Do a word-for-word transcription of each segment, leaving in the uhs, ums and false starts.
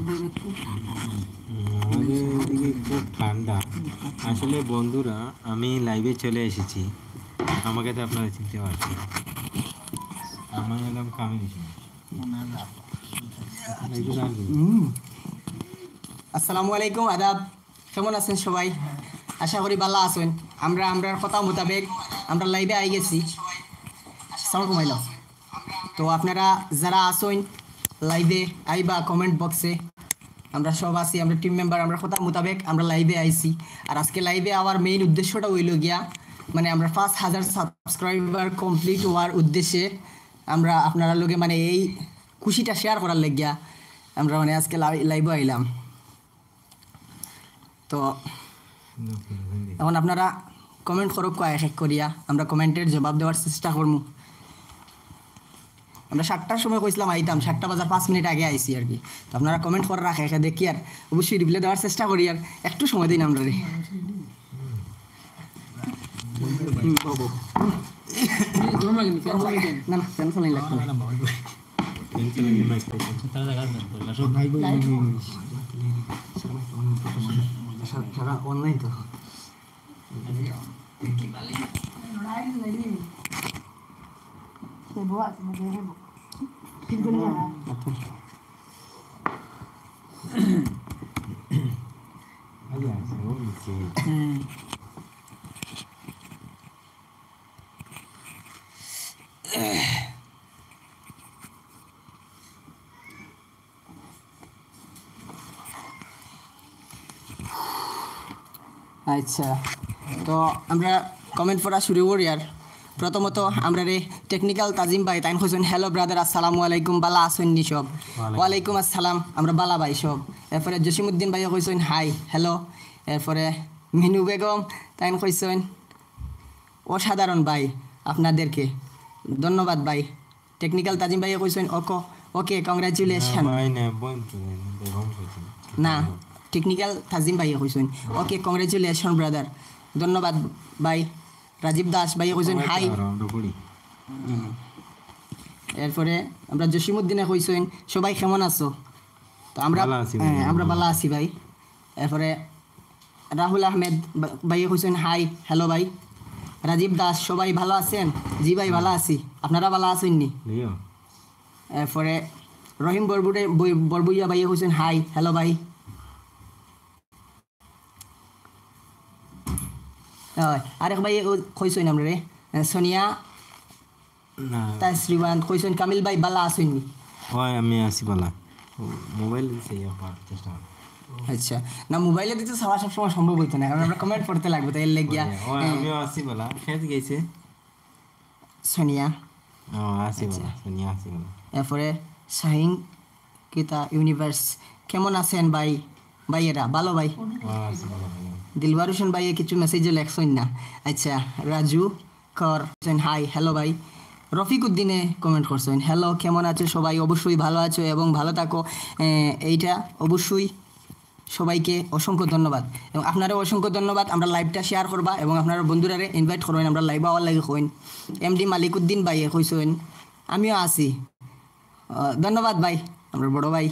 আমাদের এদিকে খুব ঠান্ডা। আসলে বন্ধুরা, আমি লাইভে চলে এসেছি, আমাকে তো আপনারা চিনতে পারছেন। আমার নাম কামিল হোসেন। একটু গান গাইবো। আসসালামু আলাইকুম, আদাব। কেমন আছেন সবাই? আশা করি ভালা আছেন। আমরা, আমরার কথা মোতাবেক আমরা লাইভে আই গেছি। সাউন্ড কমাইলাও। তো আপনারা যারা আছেন লাইভে, আইবা কমেন্ট বক্সে। আমরা সব আছি, আমরা টিম মেম্বার, আমরা কথা মোতাবেক আমরা লাইভে আইছি। আর আজকে লাইভে আওয়ার মেইন উদ্দেশ্যটা অইলো গিয়া, মানে, আমরা পাঁচ হাজার সাবস্ক্রাইবার কমপ্লিট অওয়ার উদ্দেশ্যে আমরা আপনারার লগে, মানে, এই খুশিটা শেয়ার করার লাগিয়া আমরা, মানে, আজকে লাই-, লাইভে আইলাম। তো এখন আপনারা কমেন্ট করউক্কা এক এক করিয়া, আমরা কমেন্টের জবাব দেওয়ার চেষ্টা করমু। আমরা সাতটার সময় কইছিলাম আইতাম, সাতটা বাজার পাঁচ মিনিট আগে আইছি আর কি। তো আপনারা কমেন্ট করার আগে আগে দেখি আর অবশ্যই রিপ্লাই দেওয়ার চেষ্টা করি, আর একটু সময় দিন আমরারে। হুম, বাবু। না, না, কেন চালাই লাগবে না। সারা অনলাইন তো। আচ্ছা, তো আমরা কমেন্ট পড়া শুরু করি। আর প্রথমত আমরারে টেকনিক্যাল তাজিম ভাই, তাইন কইছইন, "হ্যালো ব্রাদার, আসসালামু আলাইকুম, বালা আছইন নি সব?" ওয়ালাইকুম। ওয়ালাইকুম আসসালাম, আমরা বালা ভাই সব। এরপরে জসিমউদ্দিন ভাইও কইছইন, "হাই, হ্যালো।" এরপরে মিনু বেগম, তাইন কইছইন, "অসাধারণ ভাই, আপনাদেরকে ধন্যবাদ ভাই।" টেকনিক্যাল তাজিম ভাইয়ে কইছইন, "ওকে, ওকে, কংগ্রাচুলেশন।" না, ভাই, না, বন্ধু, না, বেগম কইছইন। না, টেকনিক্যাল তাজিম ভাইয়ে কইছইন, "ওকে, কংগ্রাচুলেশন ব্রাদার।" ধন্যবাদ ভাই। রাজীব দাস ভাইয়ে কইছইন, ওকে, "হাই।" আর আমরা করি। হুম। এরপরে আমরা জসিমউদ্দিনে কইছইন, "সবাই কেমন আছো?" তো আমরা, ভালা আছি ভাই, হ্যাঁ, আমরা ভালা ভালা আছি ভাই। এরপরে রাহুল আহমেদ বা-, ভাইয়ে কইছইন, "হাই, হ্যালো ভাই।" রাজীব দাস, "সবাই ভালো আছেন?" "জি ভাই, ভালো আছি। আপনারা ভালো আছেন নি?" লিও। এরপরে রহিম বরবুডে-, বই-, বরবুইয়া ভাইয়ে কইছইন, "হাই, হ্যালো ভাই।" হয়, আরেক ভাইয়ে ও-, কইছইন আমরারে, এ, সোনিয়া না। তাসরিওয়ান কইছইন, "কামিল ভাই, ভালা আছইন নি?" হয়, আমি আছি ভালা। ও, মোবাইল দিছে, ইয়া, হওয়ার চেষ্টা করো। আচ্ছা, না, মোবাইলে দিতে চাওয়া সবসময় সম্ভব হইতো না, কারণ আমরা কমেন্ট পড়তে লাগবে, তাই এর লাগিয়া। হয়, হয়, হ্যাঁ। আমিও আছি ভালা। খেত গেছে। সোনিয়া। ও, আছি আচ্ছা। ভালা, সোনিয়া আছি ভালা। এরপরে শাহিন কিতা ইউনিভার্স, "কেমন আছেন ভাই, ভাইয়েরা?" ভালো ভাই। ও, আছি ভালা, ভালা। দিলবার হোসেন ভাইয়ে কিছু মেসেজে লেখছইন না। আচ্ছা, রাজু কর কইছইন, "হাই, হ্যালো ভাই।" রফিক উদ্দিনে কমেন্ট করছইন, "হ্যালো, কেমন আছো সবাই? অবশ্যই ভালো আছো এবং ভালো থাকো।" এ, এইটা অবশ্যই সবাইকে অসংখ্য ধন্যবাদ এবং আপনারেও অসংখ্য ধন্যবাদ। আমরা লাইভটা শেয়ার করবা এবং আপনারা বন্ধুরারে ইনভাইট করবেন, আমরা লাইভ আওয়ার লাগি কইন। এমডি মালিক উদ্দিন ভাইয়ে কইছইন, "আমিও আছি।" আহ, ধন্যবাদ ভাই, আমরার বড় ভাই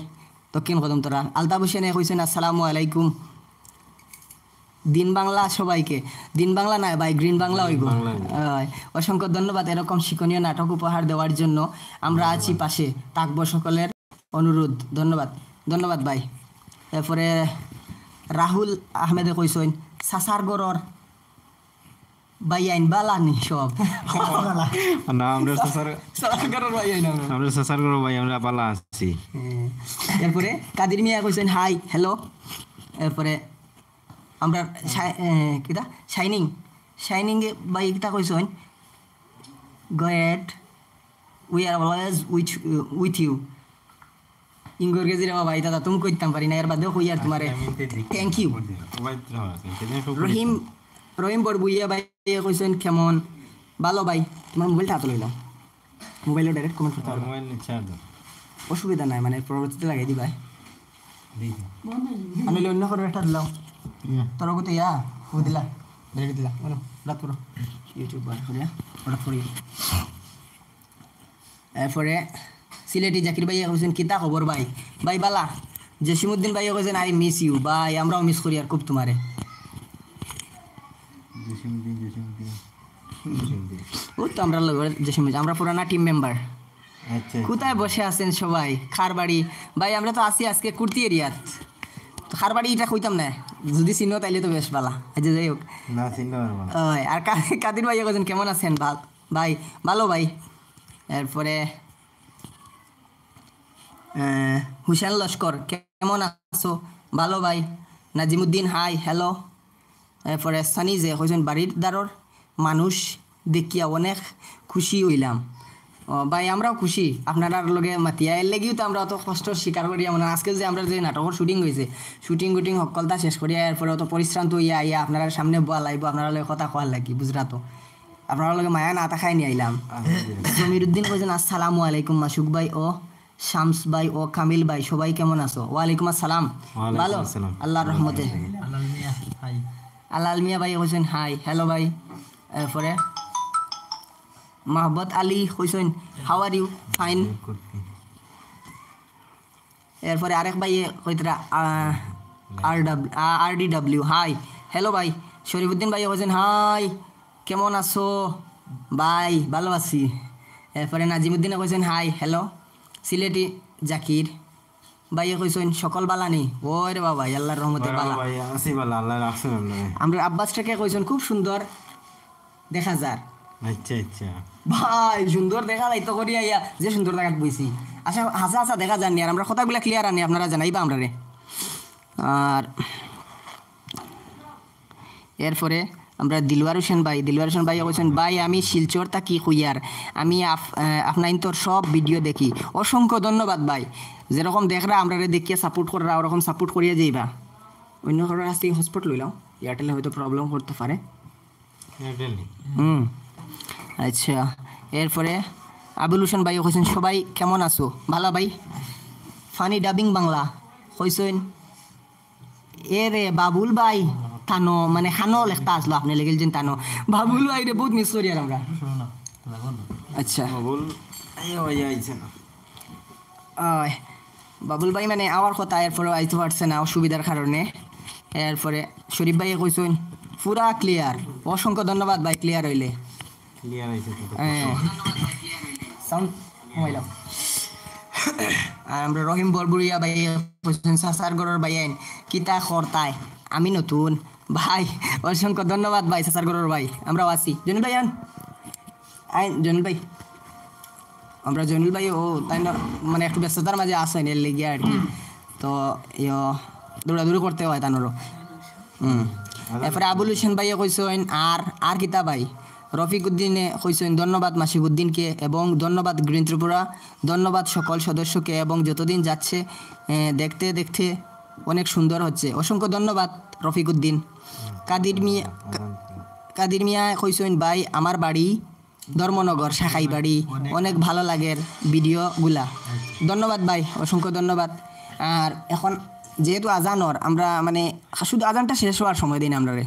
দক্ষিণ কদমতলা। আলতাফ হোসেনে কইছইন, "আসসালামু আলাইকুম।" দিন বাংলা সবাইকে। দিন বাংলা নায় ভাই, গ্রিন বাংলা অইবো। বাংলা অইবো। হয়, অসংখ্য ধন্যবাদ এরকম শিক্ষণীয় নাটক উপহার দেওয়ার জন্য। আমরা আছি পাশে, থাকবো সকলের অনুরোধ। ধন্যবাদ, ধন্যবাদ ভাই। এরপরে রাহুল আহমেদে কইছইন, "চাচার ঘরর ভাইয়াইন ভালা নি সব?" না, আমরা চাচার, চাচার ঘরর ভাইয়াইন আমরা। আমরা চাচার ঘরর ভাই, আমরা ভালা আছি। হ্যাঁ। এরপরে কাদির মিয়া কইছইন, "হাই, হ্যালো।" এরপরে আমরা শাই-, এ, কিতা? শাইনিং। শাইনিং এ ভাই কিতা কইছইন? "Great, we are always with, with you।" ইঙ্গর গেছি রে বাবা, ইতা তো তুমি কইতাম পারি না, এর বাদেও কই আর তোমারে। আচ্ছা, আমি তো দেখি। Thank you। ওই তো আছে, সেদিন সব রহিম, রহিম বড়বুইয়া ভাই কইছইন, "কেমন?" ভালো ভাই, তোমার মোবাইলটা হাতে লইলাম। মোবাইলও ডাইরেক্ট কমেন্ট করতে আমার পারো। মোবাইল নিয়ে চার্জ দাও। অসুবিধা নাই, মানে পরবর্তীতে লাগাই দিবা। দেখি। আমি অন্য করে একটা দিলাম। ইয়া। তোর ওগুতে ইয়া, ও দিলা। ডাইরেক্ট দিলা। বলো, রাত করো। YouTube বার করিয়া, হঠাৎ করি। এরপরে সিলেটি জাকির ভাই কইছইন, "কিতা খবর ভাই?" ভাই বালা। জসিমউদ্দিন ভাইয়ে কইছইন, "I miss you।" ভাই, আমরাও মিস করিয়ার খুব তুমারে। জসিমউদ্দিন, জসিমউদ্দিন, জসিমউদ্দিন। ও তো আমরার লগর জসিমউদ্দিন, আমরা পুরানা টিম মেম্বার। আচ্ছা। কোথায় বসে আছেন সবাই? কার বাড়ি? ভাই, আমরা তো আছি আজকে কুর্তি এরিয়াত। তো কার বাড়ি ইটা কইতাম না, যুদি চিনো তাইলে তো বেশ ভালা। আচ্ছা, যাই হোক। না, চিনতে পারবো না। ওই, আর কা-, কাদির ভাইয়ে কইছইন, "কেমন আছেন?" ভাল-, ভাই, ভালো ভাই। এরপরে, আহ, হুসেন লস্কর, "কেমন আছো?" "ভালো ভাই।" Nazimuddin, "hi, hello." এরপরে সানি যে কইছইন, "বাড়ির দারর মানুষ দেখিয়া অনেক খুশি অইলাম।" ও ভাই, আমরাও খুশি আপনারার লগে মাতিয়া, এর লাগিউ তো আমরা অত কষ্ট স্বীকার করিয়া, মানে, আজকে যে আমরার যে নাটকর শুটিং অইছে, শুটিং গুটিং হক্কলতা শেষ করিয়া, এরপরে অত পরিশ্রান্ত অইয়া আইয়া আপনারার সামনে বওয়া লাগবো, আপনারার লগে কথা কওয়ার লাগি, বুঝরা তো। আপনারার লগে মায়া না থাকায় নি আইলাম। আলহামদুলিল্লাহ। জমিরুদ্দিন কইছইন, "আসসালামু আলাইকুম মাসুক ভাই ও শামস ভাই ও কামিল ভাই, সবাই কেমন আছো?" ওয়ালাইকুম আসসালাম। ওয়ালাইকুম ভালো, আসসালাম। আল্লাহর রহমতে। আলাল মিয়া, হাই। আলাল মিয়া ভাই কইছইন, "হাই।" হ্যালো ভাই। এরপরে মাহবত আলী কইছইন, "How are you?" Fine। এরপরে আরেক ভাইয়ে কইতরা, আহ, আর ডাব্লিউ, আ-, আর ডি ডাব্লিউ, "হাই।" হ্যালো ভাই। শরীফুদ্দিন ভাইয়ে কইছইন, "হাই, কেমন আছো?" ভাই, ভালো আছি। এরপরে নাজিমউদ্দিনে কইছইন, "হাই, হ্যালো।" সিলেটি জাকির ভাইয়ে কইছইন, "সকল ভালা নি?" ওরে বাবা, আল্লাহর রহমতে ওরে ভালা। বাবা, ইয়া, আছি ভালা, আল্লাহ রাখছইন আপনারে। আমরা আব্বাস টেকে কইছইন, "খুব সুন্দর দেখা যার।" আচ্ছা, আচ্ছা। ভাই, সুন্দর দেখা যাইতো করিয়া ইয়া, যে সুন্দর জাগাত বইছি। আচ্ছা, হাছা হাছা দেখা যার নি, আর আমরার কথাগুলা ক্লিয়ার আনি, আপনারা জানাইবা আমরারে। আর এরপরে আমরা দিলওয়ার হোসেন ভাই, দিলওয়ার হোসেন ভাইয়ে কইছইন, "ভাই, আমি শিলচর থাকি কইয়ার, আমি আফ-, আহ, আপনাইনতর সব ভিডিও দেখি।" অসংখ্য ধন্যবাদ ভাই, যেরকম দেখরা আমরারে দেখিয়া সাপোর্ট কররা, ওরকম সাপোর্ট করিয়া যাইবা। অন্য কারোর কাছ থাকি হটস্পট লইলাম, এয়ারটেলে হয়তো প্রবলেম করতে পারে। এয়ারটেল নি? হুম, আচ্ছা। এরপরে আবুল হোসেন ভাইয়ে কইছইন, "সবাই কেমন আছো?" ভালা ভাই। ফানি ডাবিং বাংলা কইছইন, "এ রে বাবুল ভাই, তানো, মানে, খানো লেখতা আসলো, আপনে লেগেল যেন তানো।" বাবুল ভাইরে বউত মিস করিয়ার আমরা। আচ্ছা। বাবুল, এই ওই আইছে না। ওই, বাবুল ভাই মানে আওয়ার কথা, এরপরে আইতে পারছে না অসুবিধার কারণে। এরপরে শরীফ ভাইয়ে কইছইন, "পুরা ক্লিয়ার।" অসংখ্য ধন্যবাদ ভাই, ক্লিয়ার অইলে। ক্লিয়ার আইছে তো। হ্যাঁ। সাউন্ড কমাইলাম। আর আমরা রহিম বরবুরিয়া ভাইয়ে কইছইন, "চাচার ঘরর ভাইয়াইন, কিতা করতায়? আমি নতুন।" ভাই, অসংখ্য ধন্যবাদ ভাই, চাচার ঘরর ভাই। আমরাও আছি। জনিল ভাই আন। আইন, জনিল ভাই। আমরা জনিল ভাই, ও, তাইন না, মানে, একটু ব্যস্ততার মাঝে আছইন, এর লাগিয়া আর কি। তো, ইয়ো, দৌড়াদৌড়ি করতে অয় তানরও। হুম। এরপরে আবুল হোসেন ভাইয়ে কইছইন, "আর, আর কিতা ভাই?" রফিক উদ্দিনে কইছইন, "ধন্যবাদ মাসিক উদ্দিনকে এবং ধন্যবাদ গ্রিন ত্রিপুরা, ধন্যবাদ সকল সদস্যকে এবং যতদিন যাচ্ছে, এ, দেখতে দেখতে অনেক সুন্দর হচ্ছে।" অসংখ্য ধন্যবাদ রফিক উদ্দিন। কাদির মিয়া, কা-, কাদির মিয়া কইছইন, "ভাই, আমার বাড়ি ধর্মনগর, শাখাই বাড়ি, অনেক ভালা লাগের ভিডিওগুলা।" ধন্যবাদ ভাই, অসংখ্য ধন্যবাদ। আর এখন যেহেতু আজান অর, আমরা মানে শুধু আজানটা শেষ অওয়ার সময় দিন আমরারে,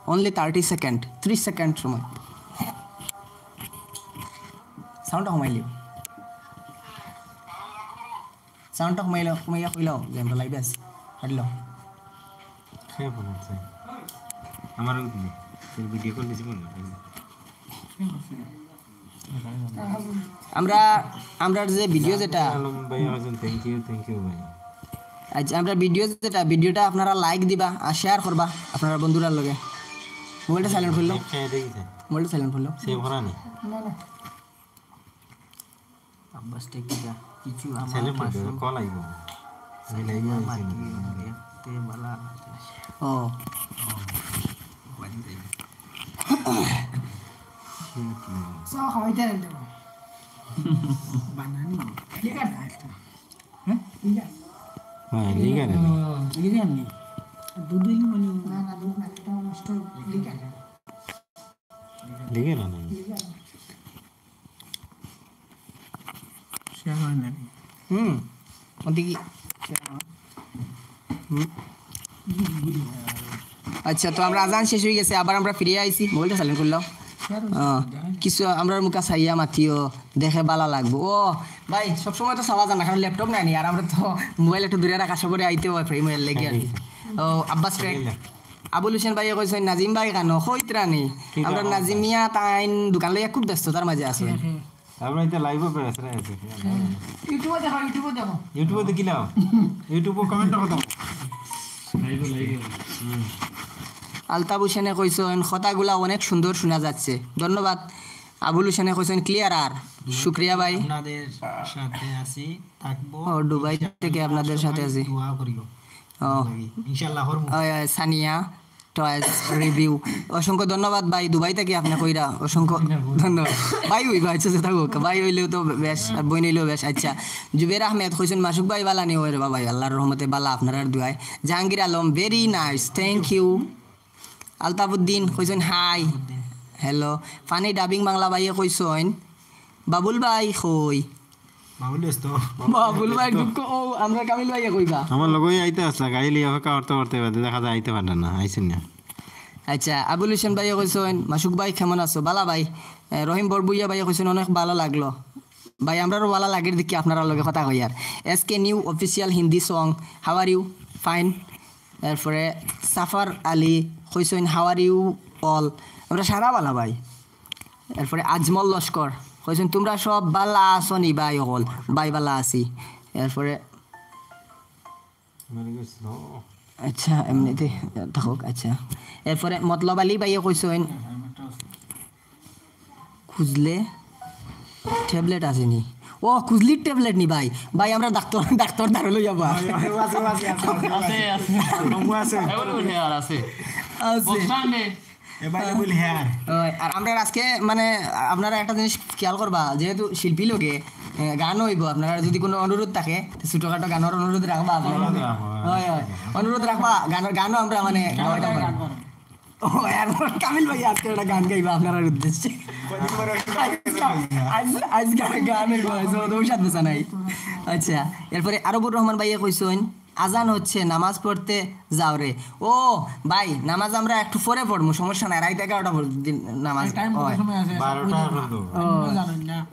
only thirty second, ত্রিশ সেকেন্ড সময়। সাউন্ডটা কমাইলিও, সাউন্ডটা কমাইলিও, কমাইয়া কইলাও যে আমরা লাইভে আছি, হাঁটলো। সে ফোন আছে। আমার ওই দিনে তোর ভিডিও কল দিছি বল না। আমরা, আমরার যে ভিডিও যেটা, আলম ভাই আছেন, থ্যাংক ইউ, থ্যাংক ইউ ভাই। আচ্ছা, আমরার ভিডিও যেটা, ভিডিওটা আপনারা লাইক দিবা আর শেয়ার করবা আপনারা বন্ধুরার লগে। মোবাইলটা সাইলেন্ট করলো, খেয়ে দেখি স্যার। মোবাইলটা সাইলেন্ট করলো। সেভ করা নেই। আব্বাস টেক দিবা। কিছু আমার সেভ করবে, মাসুম কল আইব। আমি লাইভে আইছি। মাতি দেখতে বালা। ও, চা খাওয়াইতে আনতে হবে। বানানি। ঠিক আছে। হ্যাঁ? ঠিক আছে। হ্যাঁ, লিখে নেন। লিখে আননি। দুধ দিলি মানে? না, না, দুধ না, এটা নষ্ট। লিখে আন। লিখে না, না। শেয়ার হয় না। হুম, ওদিকে। হুম। আচ্ছা, তো আমরা আজান শেষ হয়ে গেছে, আবার আমরা ফিরে আইছি। মোবাইলটা সাইলেন্ট করলাম। হ্যাঁ। কিছু আমরার মুখা চাইয়া মাতিও, দেখে বালা লাগবো। ও ভাই, সবসময় তো চাওয়া যায় না, কারণ ল্যাপটপ নাই নি, আর আমরা তো মোবাইল একটু দূরে রাখা, সবরে আইতে হয় ফ্রেম হয়ে লেগে আর কি। ও আব্বাস ট্রেক, আবুল হোসেন ভাইয়ে কইছইন, "নাজিম ভাই কানো কইতরা নি?" আমরা নাজিমিয়া তাইন দোকান লইয়া খুব ব্যস্ততার মাঝে আছইন। আমরা এটা লাইভও করে আসলে আছে। ইউটিউবে দেখো, ইউটিউবে দেখো। ইউটিউবে দেখিলাম। ইউটিউবে কমেন্ট করো। আলতাব হোসেনে কইছইন, "কথাগুলা অনেক সুন্দর শোনা যাচ্ছে।" ধন্যবাদ। আবুল হোসেনে কইছইন, "ক্লিয়ার আর।" শুক্রিয়া ভাই। আপনাদের সাথে আছি, থাকবো। ও, দুবাই থেকে আপনাদের সাথে আছি। দোয়া করিও। ও। ইনশাআল্লাহ, হরমু। ওই, ওই, সানিয়া টয়েস রিভিউ। অসংখ্য ধন্যবাদ ভাই, দুবাই থেকে আপনি কইরা। অসংখ্য ধন্যবাদ। ভাই ওই ভাই, আচ্ছা, আচ্ছা, থাকুক। ভাই হইলেও তো বেশ, আর বইন হইলেও বেশ। আচ্ছা, জুবের আহমেদ কইছইন, "মাসুক ভাই বালা নি?" ওই রে বাবা, আল্লাহর রহমতে বালা, আপনারার দোয়ায়। Jahangir Alam, very nice, thank you। Altafuddin কইছইন, "hi." Hello. Funny dubbing Bangla ভাইয়ে কইছইন, "বাবুল ভাই কই?" বাবুল ব্যস্ত। বাবুল ভাই দুঃখ, ও, আমরা কামিল ভাইয়ে কইবা। আমার লগেই আইতে আসলা, গাড়ি লিয়ে অপেক্ষা করতে করতে বাদে দেখা যায় আইতে পারে না, আইছেন না। আচ্ছা, আবুল হোসেন ভাইয়ে কইছইন, "মাসুক ভাই কেমন আছো?" বালা ভাই। এ, রহিম বড়বুইয়া ভাইয়ে কইছইন, "অনেক বালা লাগলো।" ভাই, আমরারও বালা লাগের দেখি আপনারার লগে কথা কইয়ার। S K new official Hindi song, "How are you?" Fine. এরপরে সাফার আলী কইছইন, "How are you all?" আমরা সারা বালা ভাই। এরপরে আজমল লস্কর কইছইন, "তোমরা সব বালা আছো নি ভাই অকল?" ভাই, বালা আছি। এরপরে আচ্ছা, এমনিতে থাকুক, আচ্ছা। এরপরে মতলব আলী ভাইয়ে কইছইন, খুজলে ট্যাবলেট আছে নি? ও, খুজলির ট্যাবলেট নি ভাই? ভাই, আমরা ডাক্তার, ডাক্তার দাঁড়ো লইয়া বা। আছে, আছে, আছে, আছে, আছে। আছে, আছে। Available here আছে। আছে। বস্তান নে। Available here। ওই, আর আমরা আজকে মানে আপনারা একটা জিনিস খেয়াল করবা, যেহেতু শিল্পী লগে, এ, গানও হইব, আপনারা যদি কোনো অনুরোধ থাকে, তো ছোটখাটো গানের অনুরোধ রাখবা আপনারা। অনুরোধ রাখবা। হয়, হয়। অনুরোধ রাখবা, গান, গানও আমরা মানে গাওয়াইতাম পারি। ও, এখন কামিল ভাই আজকে একটা গান গাইবা আপনারার উদ্দেশ্যে। আজ, আজ গা-, গানের বয়স, ও তো ঔষধ বেচা নাই। আচ্ছা, এরপরে আরবুর রহমান ভাইয়ে কইছইন, "আজান হচ্ছে, নামাজ পড়তে যাও রে।" ও ভাই, নামাজ আমরা একটু পরে পড়মু, সমস্যা নাই, রাইত এগারোটা পর্যন্ত নামাজ হয়। বারোটা পর্যন্ত।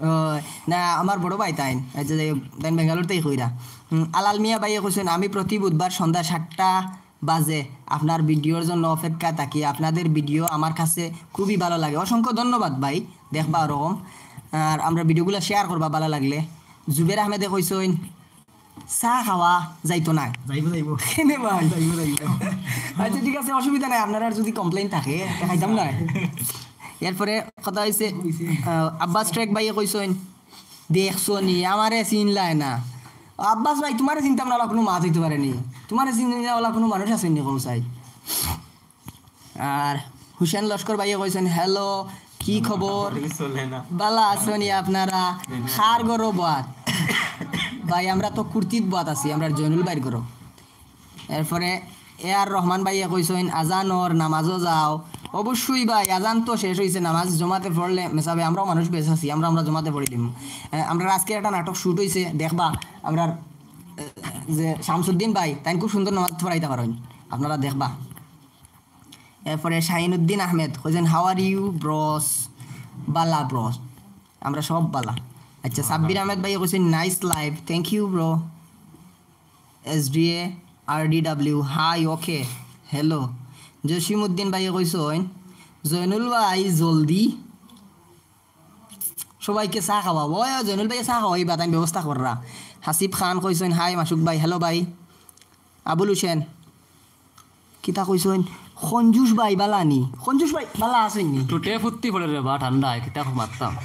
ও, ও, না, আমার বড় ভাই তাইন, এই যে, তাইন বেঙ্গালোর থাকি কইরা। হুম, আলাল মিয়া ভাইয়ে কইছইন, "আমি প্রতি বুধবার সন্ধ্যা সাতটা বাজে আপনার ভিডিওর জন্য অপেক্ষা থাকি। আপনাদের ভিডিও আমার কাছে খুবই ভালো লাগে।" অসংখ্য ধন্যবাদ ভাই, দেখবা ওরকম। আর আমরা ভিডিওগুলো শেয়ার করবা ভালো লাগলে। জুবের আহমেদে কইছইন, "চা খাওয়া যাইতো না।" যাইবো, যাইবো। কেনে ভাই? যাইবো, যাইবো। আচ্ছা, ঠিক আছে, অসুবিধা নাই। আপনারার যদি কমপ্লেইন থাকে, তে খাইতাম না। এরপরে কথা হইছে, আহ, আব্বাস ট্রেক ভাইয়ে কইছইন, "দেখছো নি, আমারে চিনলায় না।" আব্বাস ভাই, তোমারে চিনতাম না, ওলা কোনো মাত হইতে পারে নি। তোমারে চিনি না, ওলা কোনো মানুষ আছে নি, কও চাই। আর হুসেন লস্কর ভাইয়ে কইছইন, "হ্যালো, কি খবর? বালা আছো নি আপনারা? কার ঘরো বাত?" ভাই, আমরা তো কুর্তিত বাত আছি, আমরা জয়নুল ভাইর ঘরো। এরপরে এ আর রহমান ভাইয়ে কইছইন, "আজান অর, নামাজও যাও।" অবশ্যই ভাই, আজান তো শেষ হইছে, নামাজ জমাতে পড়লে মেসাবে আমরাও মানুষ বেশ আছি, আমরা, আমরা জমাতে পড়ি দিমু। এ, আমরা আজকে একটা নাটক শুট হইছে, দেখবা, আমরা, এ, যে শামসুদ্দিন ভাই, তাইন খুব সুন্দর নামাজ পড়াইতা পারইন, আপনারা দেখবা। এরপরে শাহিনুদ্দিন আহমেদ কইছেন, "How are you, bros?" বালা, ব্রস। আমরা সব বালা। আচ্ছা, সাব্বির আহমেদ ভাইয়ে কইছেন, "Nice live, thank you, bro." S D A R D W, hi, okay, hello. Jasimuddin ভাইয়ে কইছইন, "জয়নুল ভাই, জলদি।" সবাইকে চা খাওয়াবো। ওই, ওই, জয়নুল ভাইয়ে চা খাওয়াইবা, তাইন ব্যবস্থা কররা। হাসিব খান কইছইন, "হাই, মাসুক ভাই, হ্যালো ভাই।" আবুল হোসেন, কিতা কইছইন? "খঞ্জুস ভাই বালা নি?" খঞ্জুস ভাই বালা আছইন নি? টুটে ফুত্তি পড়ে রে বা, ঠান্ডা, কিতা মারতাম।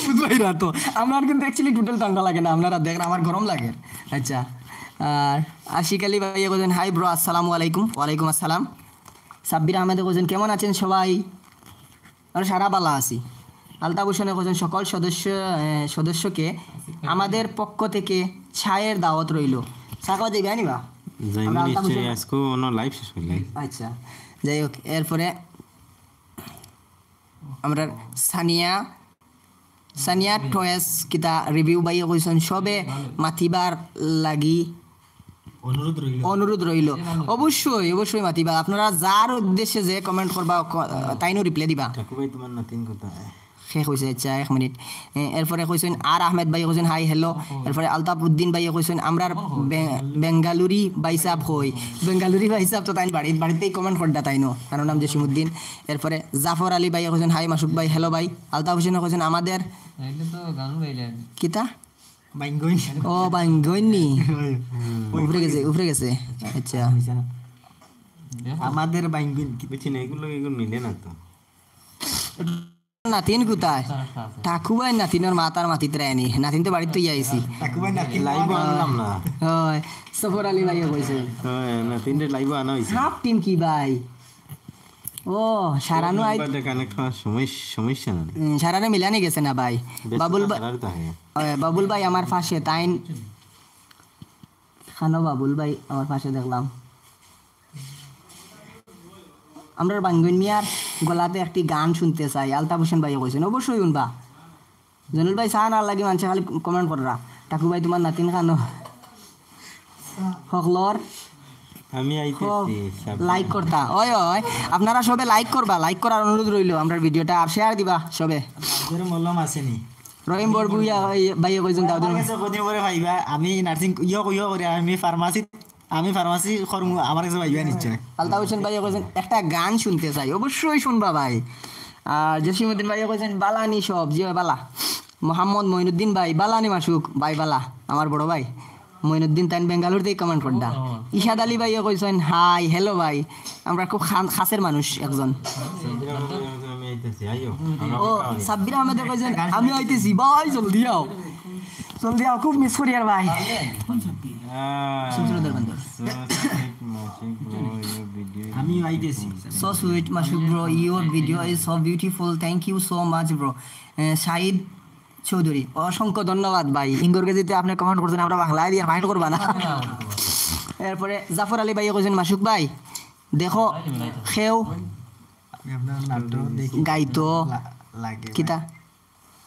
বুঝবাই না তো। আমার কিন্তু actually টোটাল ঠান্ডা লাগে না, আপনারা দেখরা আমার গরম লাগে। আচ্ছা, আর আশিক আলী ভাইয়ে কইছইন, "হাই ব্রো, আসসালামু আলাইকুম।" ওয়ালাইকুম আসসালাম। সাব্বির আহমেদে কইছইন, "কেমন আছেন সবাই?" আমরা সারা বালা আছি। আলতাফ হোসেনে কইছইন, "সকল সদস্য, এ, সদস্যকে আমাদের পক্ষ থেকে চায়ের দাওয়াত রইল।" চা খাওয়া যাইবে, আনিবা? যাইমু আমরা আলতাফ নিশ্চয়ই, হোসেন আজকে অন্য লাইভ শেষ হইলে। আচ্ছা, যাই হোক, এরপরে আমরা সানিয়া, সানিয়া টয়েস কিতা রিভিউ ভাইয়ে কইছইন, "সবে মাতিবার লাগি অনুরোধ রইল।" অনুরোধ রইল। অবশ্যই, অবশ্যই মাতিবা। আপনারা যার উদ্দেশ্যে যে কমেন্ট করবা, ক-, তাইনও রিপ্লাই দিবা। ঠাকুর ভাই, তোমার নাতিন কোথায়? শেষ অইছে, আচ্ছা, এক মিনিট। এ, এরপরে কইছইন আর আহমেদ ভাইয়ে কইছইন, "হাই, হ্যালো।" এরপরে আলতাফ উদ্দিন ভাইয়ে কইছইন, "আমরার বে-, বেঙ্গালুরি ভাইসাব কই?" বেঙ্গালুরি ভাইসাব তো তাইন বাড়িত, বাড়িতেই comment করডা তাইনও, তান নাম জসিমউদ্দিন। এরপরে জাফর আলী ভাইয়ে কইছইন, "হাই মাসুক ভাই, হ্যালো ভাই।" আলতাফ হোসেনে কইছইন, "আমাদের" এটা তো গান গাইলেন। কিতা? বাইঙ্গইন। ও, বাইঙ্গইন নি? উপরে গেছে, উপরে গেছে। আচ্ছা। আমাদের বাইঙ্গইন। বুঝছি না, এগুলো, এগুলো মিলে না তো। নাতিন কোথায়? টাকু ভাই নাতিনর মাতার মাতিত রায়নি। নাতিন তো বাড়িত তো ইয়া আইছি। টাকু ভাই নাতিন live আনলাম না। হয়, সফর আলী ভাইয়ে কইছে। হয়, নাতিনরে live আনা হইছে। হাফ টিম কি ভাই? ও, সারানু আই- নাম্বারটা connect হওয়ার সমস্যা, সমস্যা না। উম, সারানু মিলানি গেছে না ভাই। ব্যস্ত বাবুল ভাই, সারার তো হয়। ওই, বাবুল ভাই আমার পাশে, তাইন খানো বাবুল ভাই আমার পাশে দেখলাম। আমরা বাইঙ্গইন মিয়ার গলাতে একটি গান শুনতে চাই, আলতাফ হোসেন ভাইয়ে কইছইন, অবশ্যই শুনবা। জনুল ভাই, চা না লাগি মানষে খালি comment কররা। টাকু ভাই, তোমার নাতিন খানো। হকলর আমি আইতেছি, খুব সাবধান। Like করতা। ওই, ওই, আপনারা সবে like করবা, like করার অনুরোধ রইল। আমরার video টা আর share দিবা সবে। দাউদর মলম আছে নি? রহিম বড়বুইয়া ভাই, ভাইয়ে কইছইন দাউদর। আমার কাছে কদিন পরে পাইবা, আমি nursing ইয়ো ইয়ো করে আমি pharmacy, আমি pharmacy করমু, আমার কাছে পাইবা নিশ্চয়। আলতাফ হোসেন ভাইয়ে কইছইন একটা গান শুনতে চাই, অবশ্যই শুনবা ভাই। আর জসিমউদ্দিন ভাইয়ে কইছইন বালানি সব, জি ভাই বালা। মোহাম্মদ মঈনুদ্দিন ভাই, বালানি মাসুক ভাই, বালা, আমার বড় ভাই মঈনুদ্দিন, তাইন বেঙ্গালুরু থাকি comment করডা। ও। ইশাদ আলী ভাইয়ে কইছইন, "হাই, হ্যালো ভাই।" আমরা খুব খান-, খাসের মানুষ একজন। আমি আইতেছি, আইও। ও, সাব্বির আহমেদে কইছইন, "আমি আইতেছি ভাই, জলদি আও, জলদি আও, খুব miss করিয়ার ভাই।" আহ, so sweet, Masuk bro, your video is আমি আইতেছি। So sweet, Masuk bro, your video is so beautiful, thank you so much bro। এ, শাহিদ চৌধুরী, অসংখ্য ধন্যবাদ ভাই। ইঙ্গর গেজিতে আপনি comment করছেন, আমরা বাংলায় দিয়ে mind করবা না। এরপরে জাফর আলী ভাইয়ে কইছইন, "মাসুক ভাই, দেখো, কেউ আপনার নাটক দেখি গাইতো।" লা-, লাগে কিতা? ভাই।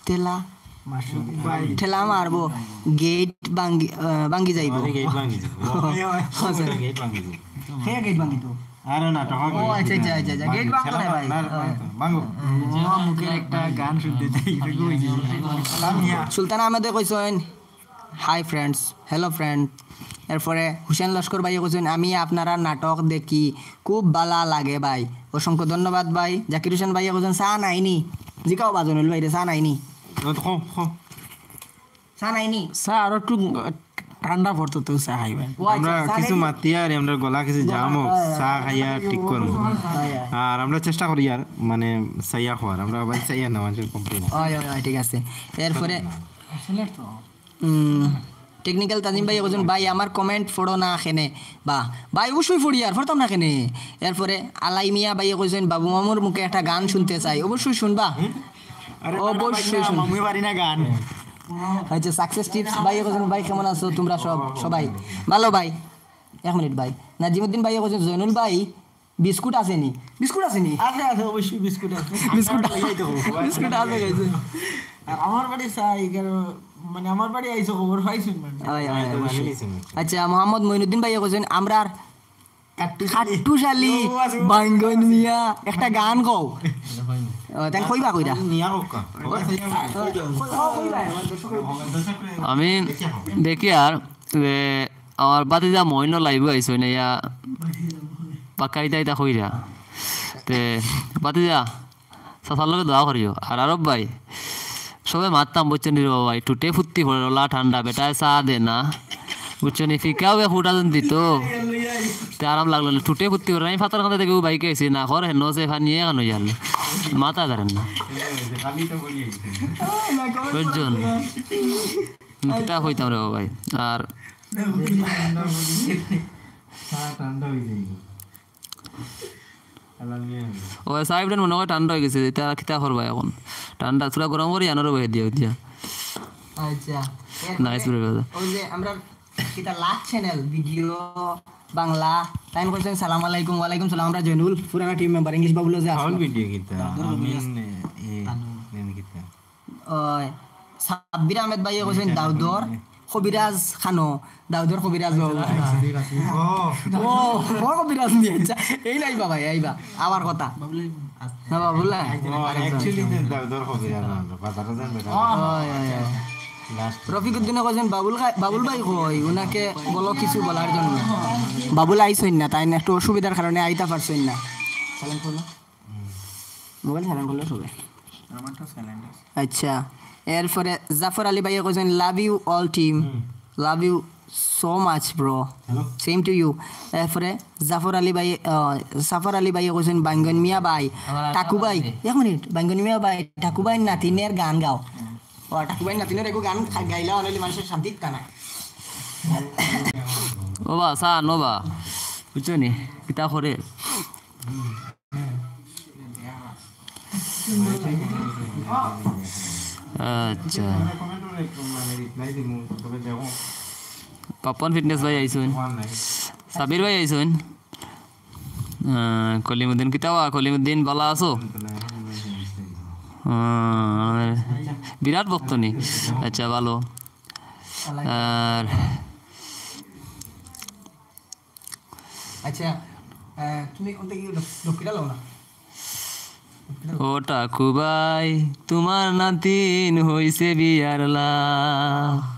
তেলা। মাসুক ভাই। ঠেলা মারবো, gate ভাঙ্গি, আহ, ভাঙ্গি যাইবো। আরে gate ভাঙ্গি যাইবো। ওই, ওই। আচ্ছা। Gate ভাঙ্গি যাইবো। হে gate ভাঙ্গিতো। আরে না, টাকা ও, আচ্ছা, আচ্ছা, আচ্ছা, আচ্ছা, gate ভাঙতো না ভাই। না, না, হ্যাঁ। ভাঙতো, ভাঙো। ও, মুখের একটা গান শুনতে চাই, এটা কই? সুলতান আহমেদে কইছইন, "Hi friends, hello friend।" এরপরে হুসেন লস্কর ভাইয়ে কইছইন, "আমি আপনারার নাটক দেখি, খুব বালা লাগে ভাই।" অসংখ্য ধন্যবাদ ভাই। জাকির হোসেন ভাইয়ে কইছইন, "চা নাইনি?" জিকাও বাজনুল ভাইরে, "চা নাইনি?" ও, তো কও, কও। চা নাইনি? চা আরো একটু ঠান্ডা পড়তো তো চা খাইবেন। ও আচ্ছা, আমরা চা কিছু খাইনি? মাতিয়ার, আমরা গলা কিছু গলা, জামো, হ্যাঁ, চা হ্যাঁ। খাইয়া ঠিক করমু। হ্যাঁ, হ্যাঁ। আর আমরা চেষ্টা করিয়ার, মানে, চাইয়া খাওয়ার, আমরা আবার চাইয়া না, মানুষের complain। হয়, হয়, হয়, ঠিক আছে। এরপরে, আসলে তো। উম, technical তাজিম ভাইয়ে কইছইন, "ভাই, আমার comment পড়ো না কেনে?" বা, ভাই, অবশ্যই পড়িয়ার, পড়তাম না কেনে? এরপরে আলাই মিয়া ভাইয়ে কইছইন, "বাবু মামুর মুখে একটা গান শুনতে চাই।" অবশ্যই শুনবা। হুম? আরে, অবশ্যই না, শুন। মামুয়ে পারি না গান। আচ্ছা, Success Tips ভাইয়ে কইছইন, "ভাই, কেমন আছো তোমরা সব, সবাই?" ভালো ভাই। এক মিনিট ভাই। নাজিমুদ্দিন ভাইয়ে কইছইন, "জয়নুল ভাই, বিস্কুট আছে নি?" বিস্কুট আছে নি? আছে, আছে, অবশ্যই বিস্কুট আছে। বিস্কুট আমরা লইয়াই দেবো। বিস্কুট আছে, খাইছে। আর আমার বাড়ি চাই, কারণ, মানে, আমার বাড়ি আইছো, খবর পাইছইন, মানে। হয়, হয়, হয়, অবশ্যই। আচ্ছা, মোহাম্মদ মঈনুদ্দিন ভাইয়ে কইছইন, আমরার কাট্টুশালী। কাট্টুশালী, ও, আছে। বাইঙ্গন মিয়া, একটা গান কও। ও, তাই কইবা কইরা? নিয়া হোক কা। আমি দেখি আর, এ, আমার ভাতিজা মইনও live-ও আইছইন না, ইয়া, বাক্কা ইতা ইতা কইরা। তে, ভাতিজা, চাচার লগে দোয়া করিও। আর আরব ভাই, সবে মাততাম, বুঝছইন নি রে বাবা, এই টুটে ফুত্তি পড়ে, ওলা ঠান্ডা, বেটায় চা দে না, বুঝছইন নি, ফিকাও বে ফুটা দিন দিত, তে আরাম লাগলো না, টুটে ফুত্তি পড়ে, আমি ফাতার কান্দাত দেখি বাইকে আইছি, না, ঘর হেন সে ফানিয়ে খানো জান, মাথা ধরেন না, বুঝছইন নি? কিতা কইতাম রে বাবা ভাই, আর ও, সাহেব, মনে হয় ঠান্ডা অই গেছে, ইতা কিতা করবা এখন? ঠান্ডা, থুড়া গরম করি আনারও বহে দিয়া, দিয়া। আচ্ছা। Nice, bro, brother। ওই যে আমরা কিতা লাখ channel video বাংলা, তাইন কইছইন, "সালাম আলাইকুম।" "ওয়ালাইকুম সালাম।" আমরা জয়নুল, পুরানা team member, English বাবুল যে আছে। All video কিতা? I mean, এ, এ, কিতা? ওই, সাব্বির আহমেদ ভাইয়ে কইছইন, "দাউদর কবিরাজ খানো, দাউদর কবিরাজ বাবু।" ও। ও, ও কবিরাজ নি, আচ্ছা। এই নাই বাবা, এই বা, আবার কথা। না, বাবুল ভাই। অয়, অয়, অয়। রফিকুদ্দিনে কইছইন, "বাবুল ভাই, বাবুল ভাই কই? উনাকে বলো কিছু বলার জন্য।" বাবুল আইছইন না, তাইন একটু অসুবিধার কারণে আইতা পারছইন না। Silent করো। মোবাইল silent করলে সবে। আচ্ছা, এরপরে জাফর আলী ভাইয়ে কইছইন, "Love you all team, love you so much bro, same to you।" এরপরে জাফর আলী ভাই, আহ, জাফর আলী ভাইয়ে কইছইন, "বাইঙ্গন মিয়া ভাই, টাকু ভাই।" এক মিনিট, "বাইঙ্গন মিয়া ভাই, টাকু ভাইর নাতিনের গান গাও।" ও, টাকু ভাইর নাতিনের এগু গান গাইলা অইলে মানুষের শান্তি থাকতো না। ও বা, চা নো বা, বুঝছো নি? কিতা করে? আচ্ছা। পাপন ফিটনেস ভাই আইছইন, সাবির ভাই আইছইন, আহ, কলিমুদ্দিন, কিতা বা কলিমুদ্দিন, বালা আছো? আহ, বিরাট ভক্ত নি। আচ্ছা, ভালো। আর আচ্ছা, আহ, তুমি ওখান থেকে দক্ষিণা লও না। ও টাকু ভাই, তুমার নাতিন হইছে বিয়ার লাখ,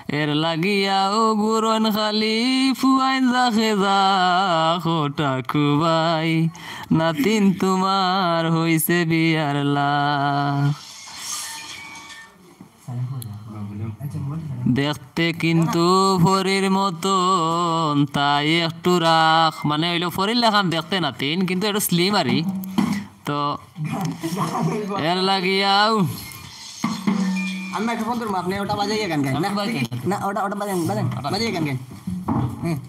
এর লাগিয়াও গুরন খালি ফুয়াইন যাখে যাখ। ও টাকু ভাই, নাতিন তুমার হইছে বিয়ার লাখ। দেখতে কিন্তু পরীর মতন, তাই একটু রাখ, মানে অইলো পরীর লাখান দেখতে নাতিন, কিন্তু একটু slim আরি। তো এর লাগিয়াও আমি একটা ফোন করবো, আপনি ওটা বাজাইয়া গান গাইন। না, না, ওটা, ওটা বাজাইন, বাজাইন, বাজাইয়া গান গাইন। হুম।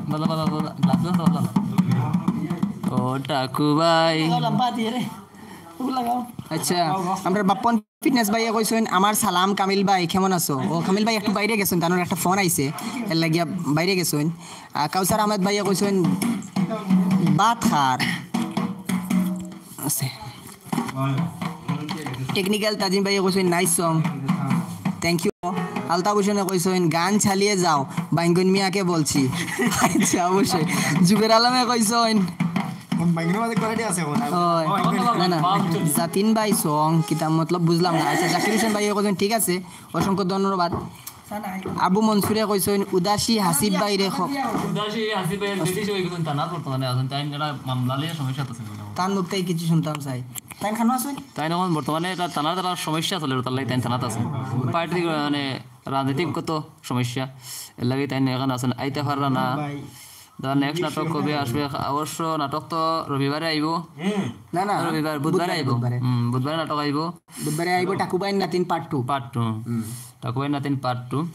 বাজা, বাজা, বাজা, গ্লাস, গ্লাস, বাজা। ও টাকু ভাই। লাম্বা দিয়ে রে। আচ্ছা, আমরার বাপ্পন ফিটনেস ভাইয়ে কইছইন, "আমার সালাম কামিল ভাই, কেমন আছো?" ও কামিল ভাই একটু বাইরে গেছইন, তান একটা ফোন আইছে, এর লাগিয়া বাইরে গেছইন। আহ, কাউসার আহমেদ ভাইয়ে কইছইন, "ভাত খার।" আছে। টেকনিক্যাল তাজিম ভাইয়ে কইছইন, "Nice song, thank you।" Altaf হোসেনে কইছইন, "গান চালিয়ে যাও, বাইঙ্গন মিয়াকে বলছি।" আচ্ছা, অবশ্যই। জুবের আলমে কইছইন, বাইঙ্গন মাঝে quality আছে এখন। ওই, না, না, জাতিন ভাই song কিতা মতলব বুঝলাম না। আচ্ছা, জাকির হোসেন ভাইয়ে কইছইন, "ঠিক আছে, অসংখ্য ধন্যবাদ।" আবু মনসুরে কইছইন, "উদাসী হাসিব ভাইরে খ-" উদাসী হাসিব ভাই, যদি সে ওই কথা থানা বর্তমানে আছেন, তাই এরা মামলা লইয়া সমস্যা আছে। তান মুখ থাকি কিছু শুনতাম চাই। তাই খানো আছেন? তাই এখন বর্তমানে এটা থানার দ্বারা সমস্যা চলে, তার লাগি তাই থানাত আছেন। পার্টি, মানে, রাজনৈতিক কত সমস্যা, এর লাগি তাই এখানে আছেন, আইতে পাররা না। ভাই। The next নাটক কবে আসবে? অবশ্য নাটক তো রবিবারে আইবো। না, না, রবিবার, বুধবারে বুধবারে, আইবো। বুধবারে। হুম, বুধবারে নাটক আইবো। বুধবারে আইবো টাকু ভাইর নাতিন part two। Part two। হুম। টাকু ভাইর নাতিন part two। আহ,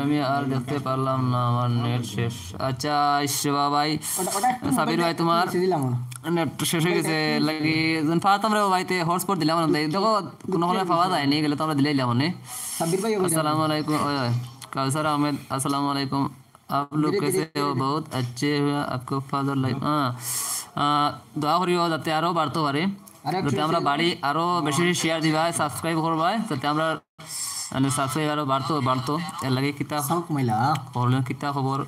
আমি আর দেখতে পারলাম না, আমার নেট শেষ। আচ্ছা, ইস রে বাবা ভাই। ওটা, ওটা একটু সাবির মোবাইল ভাই, একটু তোমার নিচে দিলাম না। নেট শেষ হয়ে গেছে, লাগি যখন পারতাম রে ভাইতে hotspot দিলাম না। দেখো, কোনো কোনো পাওয়া যায়নি, গেলে তো আমরা দিলাইলাম অনে। সাব্বির ভাই, ওই আসসালামু আলাইকুম, ওই, ওই, কাউসার আহমেদ, আসসালামু আলাইকুম। आप लोग कैसे हो? बहुत अच्छे हुए आपको फादर लाइफ। হ্যাঁ, আহ, দোয়া করিও যাতে আরো বাড়তে পারে, আরো যাতে আমরা বাড়ি, আরো বেশি বেশি শেয়ার দিবা, সাবস্ক্রাইব করবা, যাতে আমরা, মানে, সাবস্ক্রাইব আরো বাড়তো, বাড়তো। এর লাগি কিতা সাউক মাইলা। করলেন, কিতা খবর?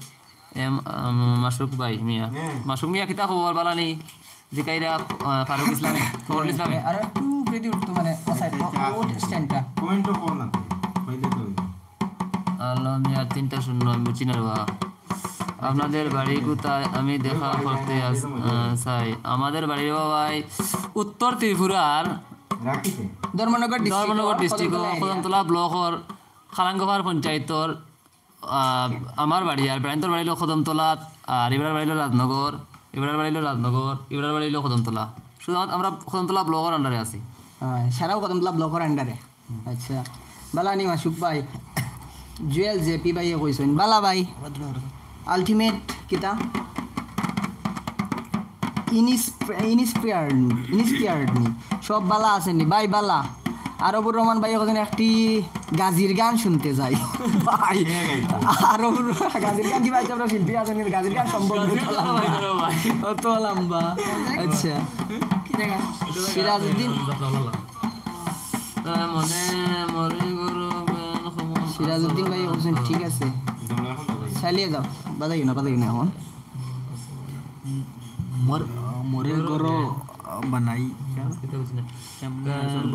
এম, আম, মাসুক ভাই মিয়া। হ্যাঁ। মাসুক মিয়া, কিতা খবর? বালা নি? জিকাইরা, আহ, ফারুক ইসলাম, ফখরুল ইসলাম। আর একটু উপরেদি উঠতো, মানে, আচ্ছা, আচ্ছা, ও, ও স্ট্যান্ডটা। কমেন্টও কর না, কইলে তো হইবে। আলম মিয়া তিনটা শূন্য, আমি বুঝি না রে বাবা। আপনাদের বাড়ি কোথায়? আমি দেখা করতে আস-, আহ, চাই। আমাদের বাড়ি রে বাবা ভাই উত্তর ত্রিপুরার রাখিতে। ধর্মনগর ডিস্ট্রিক্ট, ধর্মনগর ডিস্ট্রিক্ট, কদমতলা এরিয়া। কদমতলা ব্লকর খালাঙ্গপাড় পঞ্চায়েতর আহ, আমার বাড়ি আর ব্রায়ন্তর বাড়ি অইলো কদমতলা, আর ইবরার বাড়ি অইলো রাজনগর, ইবরার বাড়ি অইলো রাজনগর, ইবরার বাড়ি অইলো কদমতলা। শুধু আমা-, আমরা কদমতলা ব্লকর আন্ডারে আছি। হ্যাঁ, সারাও কদমতলা ব্লকর আন্ডারে। আচ্ছা, বালা নি মাসুক ভাই। জুয়েল জেপি ভাইয়ে কইছইন, বালা ভাই। আলটিমেট কিতা? ইনিস-, ইনিসপিয়ার্ড, ইনিসপিয়ার্ড নি। সব বালা আছেন নি? ভাই বালা। আরবুর রহমান ভাই এখন একটি গাজির গান শুনতে চাই। ভাই, আরবুর গাজির গান কি ভাই, আমরা শিল্পী আছেন, কিন্তু গাজির গান সম্ভব নয়। অত লম্বা। আচ্ছা। সিরাজউদ্দিন। সিরাজউদ্দিন ভাই বলছেন, ঠিক আছে। চালিয়ে যাও, বাজাইও না, বাজাইও না এখন। মোর মোরে গরো বানাই।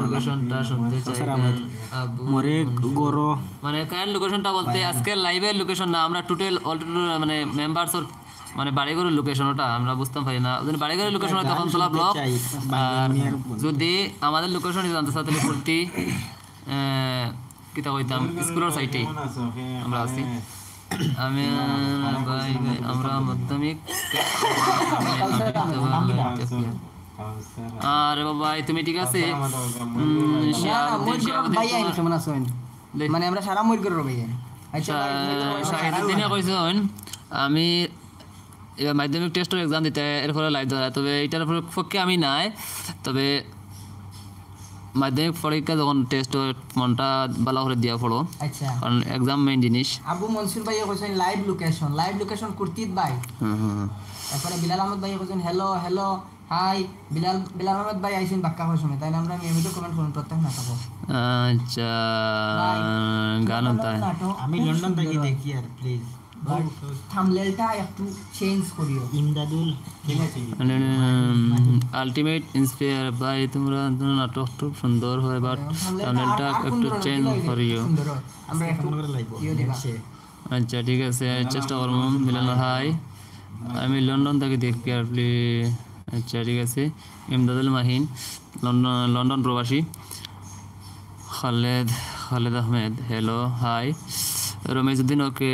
লোকেশনটা শুনতে চাই। আবু মোরে গরো। মানে কার লোকেশনটা বলতে আজকে লাইভের লোকেশন না, আমরা টোটাল অল টোটাল মানে মেম্বারসর মানে বাড়িঘরর লোকেশন ওটা আমরা বুঝতাম পারি না। ওই জন্য বাড়িঘরর লোকেশন তখন তোলা ব্লক। আর যদি আমাদের লোকেশন জানতে চাও তাহলে ভর্তি, আহ, কিতা কইতাম, স্কুলর সাইডে আমরা আছি। আমি, আহ, ভাই, ভাই, আমরা মাধ্যমিক। আরে বাবা, তুমি ঠিক আছে? উম, না, না, মইর গরর ভাই আইন, কেমন আছো? মানে আমরা সারা মইর গরর ভাই আইন। আচ্ছা, শাহিদুদ্দিনে কইছইন, আমি এবার মাধ্যমিক টেস্টর এক্সাম দিতে এরপরে লাইভ ধরা, তবে এটার পক্ষে আমি নাই। তবে মাধ্যমিক পরীক্ষা যখন টেস্ট হয়, মনটা ভালো করে দিয়া পড়ো, আচ্ছা। কারণ এক্সাম মেইন জিনিস। আবু মনসুর ভাই কইছেন লাইভ লোকেশন, লাইভ লোকেশন কুর্তিত ভাই। হুম, হুম, হুম। তারপরে বিলাল আহমদ ভাই কইছেন হ্যালো, হ্যালো, হাই। বিলাল, বিলাল আহমদ ভাই আইছেন বাক্কা হওয়ার সময়, তাই না? আমরা নিয়মিত কমেন্ট করুন, প্রত্যেক নাটক। আচ্ছা, ভাই, গান হতা হ্যায়। আমি লন্ডন থাকি দেখি আর প্লিজ। থাম্বনেইলটা একটু চেঞ্জ করিও। ইমদাদুল। আলটিমেট ইন্সপায়ার ভাই, তোমরা নাটক খুব সুন্দর হয়, বাট থাম্বনেইলটা একটু চেঞ্জ করিও। আমরা একটু ইয়ে দিবা। আচ্ছা, ঠিক আছে, চেষ্টা করমু। মিলন হাই, আমি লন্ডন থাকি দেখি আর প্লিজ। আচ্ছা, ঠিক আছে। ইমদাদুল মাহিন, লন্ডন, লন্ডন প্রবাসী। খালেদ, খালেদ আহমেদ, হ্যালো, হাই। রমিজউদ্দিন, ওকে।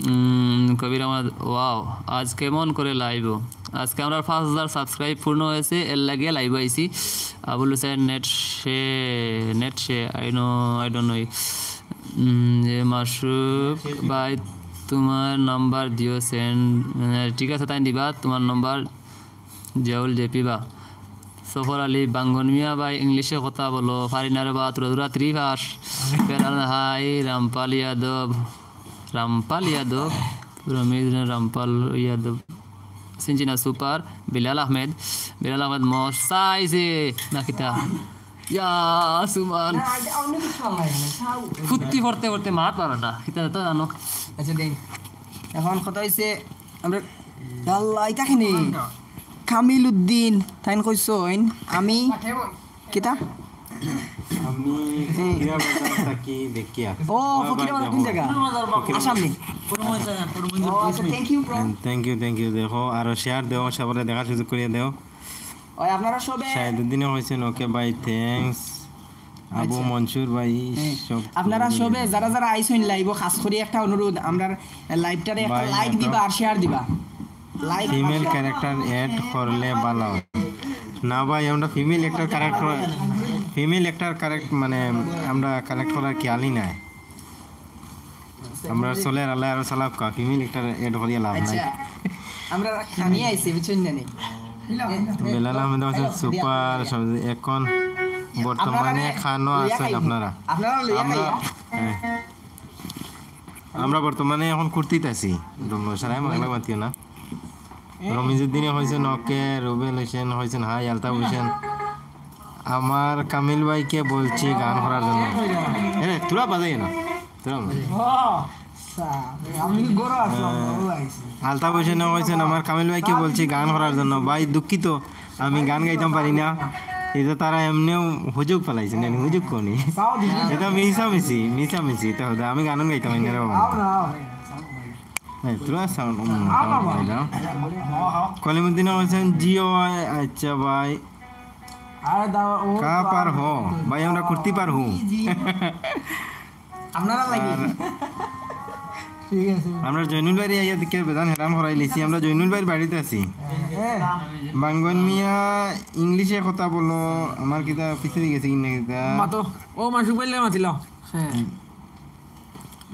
উম, কবির আহমদ, ওয়াও, আজ কেমন করে লাইভ? আজকে আমরার পাঁচ হাজার সাবস্ক্রাইব পূর্ণ হয়েছে, এর লাগিয়া লাইভ আইছি। আবুল হোসেন, নেট সে, নেট সে, I know, I don't know। উম, যে মাসুক ভাই, তোমার নাম্বার দিও, সেন্ড, মানে, ঠিক আছে, তাই দিবা তোমার নাম্বার। জিয়াউল জেপি বা সফর আলী, বাঙ্গন মিয়া ভাই, ইংলিশে কথা বলো, পারি না রে বা, তুরা তুরা ত্রিভাষ। ফেরান হাই, রামপাল যাদব, রামপাল যাদব, রমিজ রামপাল যাদব, সিনচিনা সুপার, বিলাল আহমেদ, বিলাল আহমেদ মশাইছে না কিতা? ইয়া, সুমান। না, এটা অন্য কিছু আমার এখানে। ফুত্তি পড়তে পড়তে মাত পারো না, কিতা তো জানো। আচ্ছা, দেন। এখন কথা হইছে, আমরা, আল্লাহ, এটা কেনে? কামিল উদ্দিন, তাইন কইছইন, আমি, কিতা? আমি ফকিরাবাজার থাকি দেখিয়া। ও, ফকিরাবাজার কোন জায়গা? আসাম নি? ও, আচ্ছা, thank you, bro। Thank you, thank you। দেখো, আরো শেয়ার দেও, সবরে দেখার সুযোগ করিয়া দেও। ওই আপনারা সবে শাহিদুদ্দিনে কইছেন, ওকে ভাই, thanks। আবু আচ্ছা। মনসুর ভাই, হ্যাঁ। সব আপনারা সবে যারা যারা আইছইন লাইভো, খাস করি একটা অনুরোধ, আমরার লাইভটারে একটা ভাই, লাইক দিবা আর শেয়ার দিবা। লাইক ফিমেল ক্যারেক্টার অ্যাড করলে ভালো হয়। না ভাই, আমরা ফিমেল একটা ক্যারেক্টার, ফিমেল একটা ক্যারেক্ট-, মানে, আমরা কালেক্ট করার খেয়ালই নাই। আমরা চলে আর আল্লাহ আরো চালাক কা, ফিমেল একটা অ্যাড করিয়া লাভ নাই। আচ্ছা, আমরা খানি আইছি, বুঝছইন না নি? বেলাল আহমেদ আছে, সুপার, সব এখন বর্তমানে খানো আছেন আপনারা। আপনারা লইয়া আমরা, খাইয়া। হ্যাঁ। আমরা বর্তমানে এখন কুর্তিত আছি। ডুমরো সারাই মাংলা মাতিও না। রমিজউদ্দিনে কইছেন, ওকে, রুবেল হোসেন কইছেন, হাই, আলতাফ হোসেন। আমার কামিল ভাইকে বলছি গান করার জন্য। এরে, তোরা বাজাই না। তোরা বাজাই। ও, আচ্ছা। আমি গরো আসলাম, হ্যাঁ। গরো আইছি। আলতাফ হোসেনে কইছেন, আমার কামিল ভাইকে বলছি গান করার জন্য। ভাই, দুঃখিত, আমি গান গাইতাম পারি না। এটা তারা এমনিও হুজুক ফালাইছে, না, হুজুক কোনি। চাও দিবি। এটা মিছামিছি, মিছামিছি, এটা হদা। আমি গান গাইতাম পারি না রে বাবা। আও না, আও। হ্যাঁ, তোরা সাউন্ড, উম, আও বাবা। কলিমুদ্দিন বলছেন, জি ও, আচ্ছা ভাই। আরে দাও, ও কা তো পার আর হো? ভাই, আমরা করতে পার হো। জি, জি। আপনারা লাগি। আর ঠিক আছে। আমরা জয়নুল ভাইরে আইয়া দেখে বেজান হেরান করাই লিছি। আমরা জয়নুল ভাইর বাড়িত আছি। হ্যাঁ। বাঙ্গন মিয়া, ইংলিশে কথা বলো। আমার কিতা পিছে গেছে কিনা কিতা? মাতো। ও মাসুক ভাইলে মাতিল। হ্যাঁ।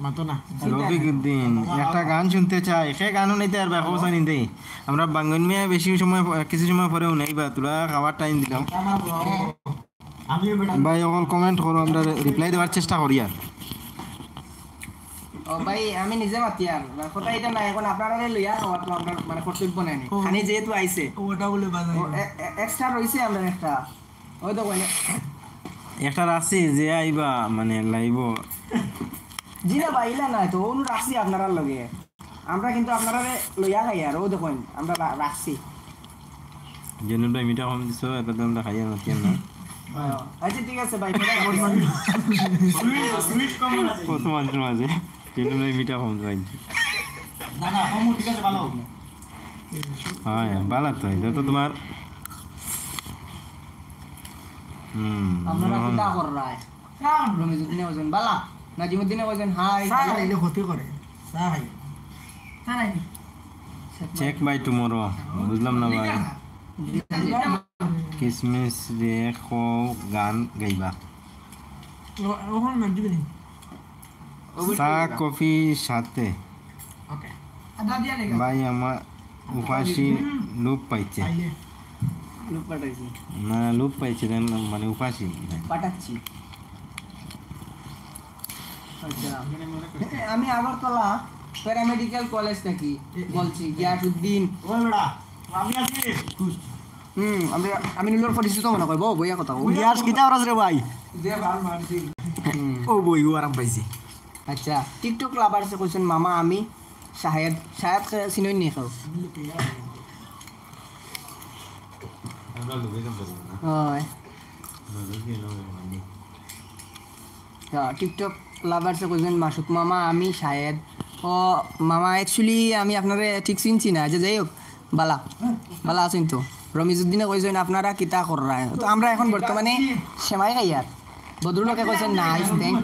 মাতো না। রফিক উদ্দিন, একটা গান শুনতে চাই। সে গান শুনাইতে আর ভাই, খোঁজ আনি দেই। আমরা বাঙ্গন মিয়া বেশি সময় প-, কিছু সময় পরে শুনাইবা। তোরা খাওয়ার টাইম দিলাম। ভাই, অকল কমেন্ট করো, আমরা রিপ্লাই দেওয়ার চেষ্টা করি আর। ও ভাই, আমি নিজে মাতি আর। কথা এটা না, এখন আপনারা লইয়া খাওয়া তো আপনার মানে কর্তব্য নাই নি। ও। খানি যেহেতু আইছে। ও, ওটা বলে বাজাই। ও, এ-, এ-, এক্সট্রা রইছে আমরা একটা। ওই তো কইলে। একটা রাখছি যে আইবা, মানে, লাইভো। জি না ভাই, ইলা নাই তো, অনু রাখছি আপনারার লগে। আমরা কিন্তু আপনারারে লইয়া খাইয়ার, ও দেখইন, আমরা রা-, রাখছি। জেনুল ভাই মিঠা কম দিছো, এবার তো আমরা খাইয়ার না, কেন না? আচ্ছা, ঠিক আছে ভাই, কত মানুষের মাঝে জেনুল ভাই মিঠা কম খাইছে। না, না, কম, ঠিক আছে, ভালো। হ্যাঁ, ভালো তো, এটা তো তোমার, হুম, আপনারা কিতা কররা? কাম রমিজুদ্দিনে কইছেন, বালা। নাজিমুদ্দিনে কইছেন, হাই। চা খাইলে ক্ষতি করে। চা খাইলে। চা খাইলে। Check by tomorrow। বুঝলাম না ভাই। কিসমিস রে খো গান গাইবা। ও-, ওখানে নাজিমুদ্দিন। চা কফি সাথে। ওকে। ভাই আমার উপাসি লোপ পাইছে। লোপ পাঠাইছি। না, লোপ পাইছে না, মানে উপাসি। পাঠাচ্ছি। আচ্ছা। আমি আগরতলা প্যারামেডিকেল কলেজ থাকি বলছি, গিয়াসউদ্দিন। ওই বেটা, আমি আছি। হুম, আমি, আমি নুরুল পরিচিত মনে কয়, বউ, বইয়া কথা কও। গিয়াস কিতা করস রে ভাই? হুম। ও বই, ও আরাম পাইছি। আচ্ছা, TikTok লাভার্সে কইছেন, "মামা, আমি শাহেদ।" শাহেদ খে-, চিনইন নি কেউ? অয়। আচ্ছা, TikTok লাভার্সে কইছেন, "মাসুক মামা, আমি শাহেদ।" ও মামা, actually আমি আপনারে ঠিক চিনছি না। আচ্ছা, যাই হোক, বালা, বালা আছেন তো? রমিজুদ্দিনে কইছেন, "আপনারা কিতা কররা?" তো আমরা এখন বর্তমানে সেমাই খাইয়ার। বদরুল হকে কইছেন, "Nice, thank।"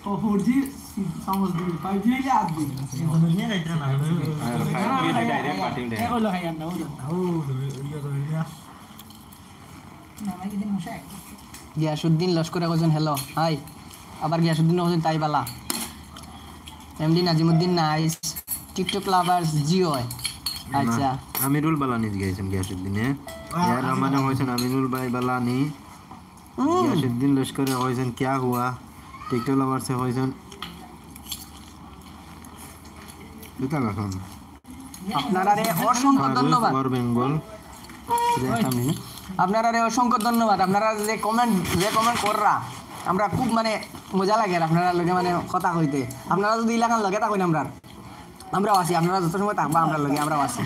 ও, four G চামচ দিবি, five G অইলে আর দিবি। আর five G অইলে direct বাটিম direct। এ কইলো খাইয়ার না, ও। গিয়াসউদ্দিন লস্করে কইছেন, "Hello, hi।" আবার গিয়াসউদ্দিন কইছেন, "তাই বালা।" এমডি নাজিমুদ্দিন, "Nice।" TikTok লাভার্স, জি অয়। আচ্ছা। আমিরুল বালানি গেছেন গিয়াসউদ্দিনে। এ আর রহমানে কইছেন, "আমিরুল ভাই বালানি।" হুম। গিয়াসউদ্দিন লস্করে কইছেন, "কিয়া হুয়া?" TikTok লাভার্সে কইছেন, কিতা লেখা? আপনারারে অসংখ্য ফারুক ধন্যবাদ। ফর বেঙ্গল। আপনারারে অসংখ্য ধন্যবাদ। আপনারা যে comment, যে comment কররা, আমরা খুব মানে মজা লাগে আর আপনারার লগে মানে কথা কইতে। আপনারা যদি ইলাখান লগে থাকইন আমরার, আমরাও আছি। আপনারা যত সময় থাকবা আমরার লগে, আমরাও আছি।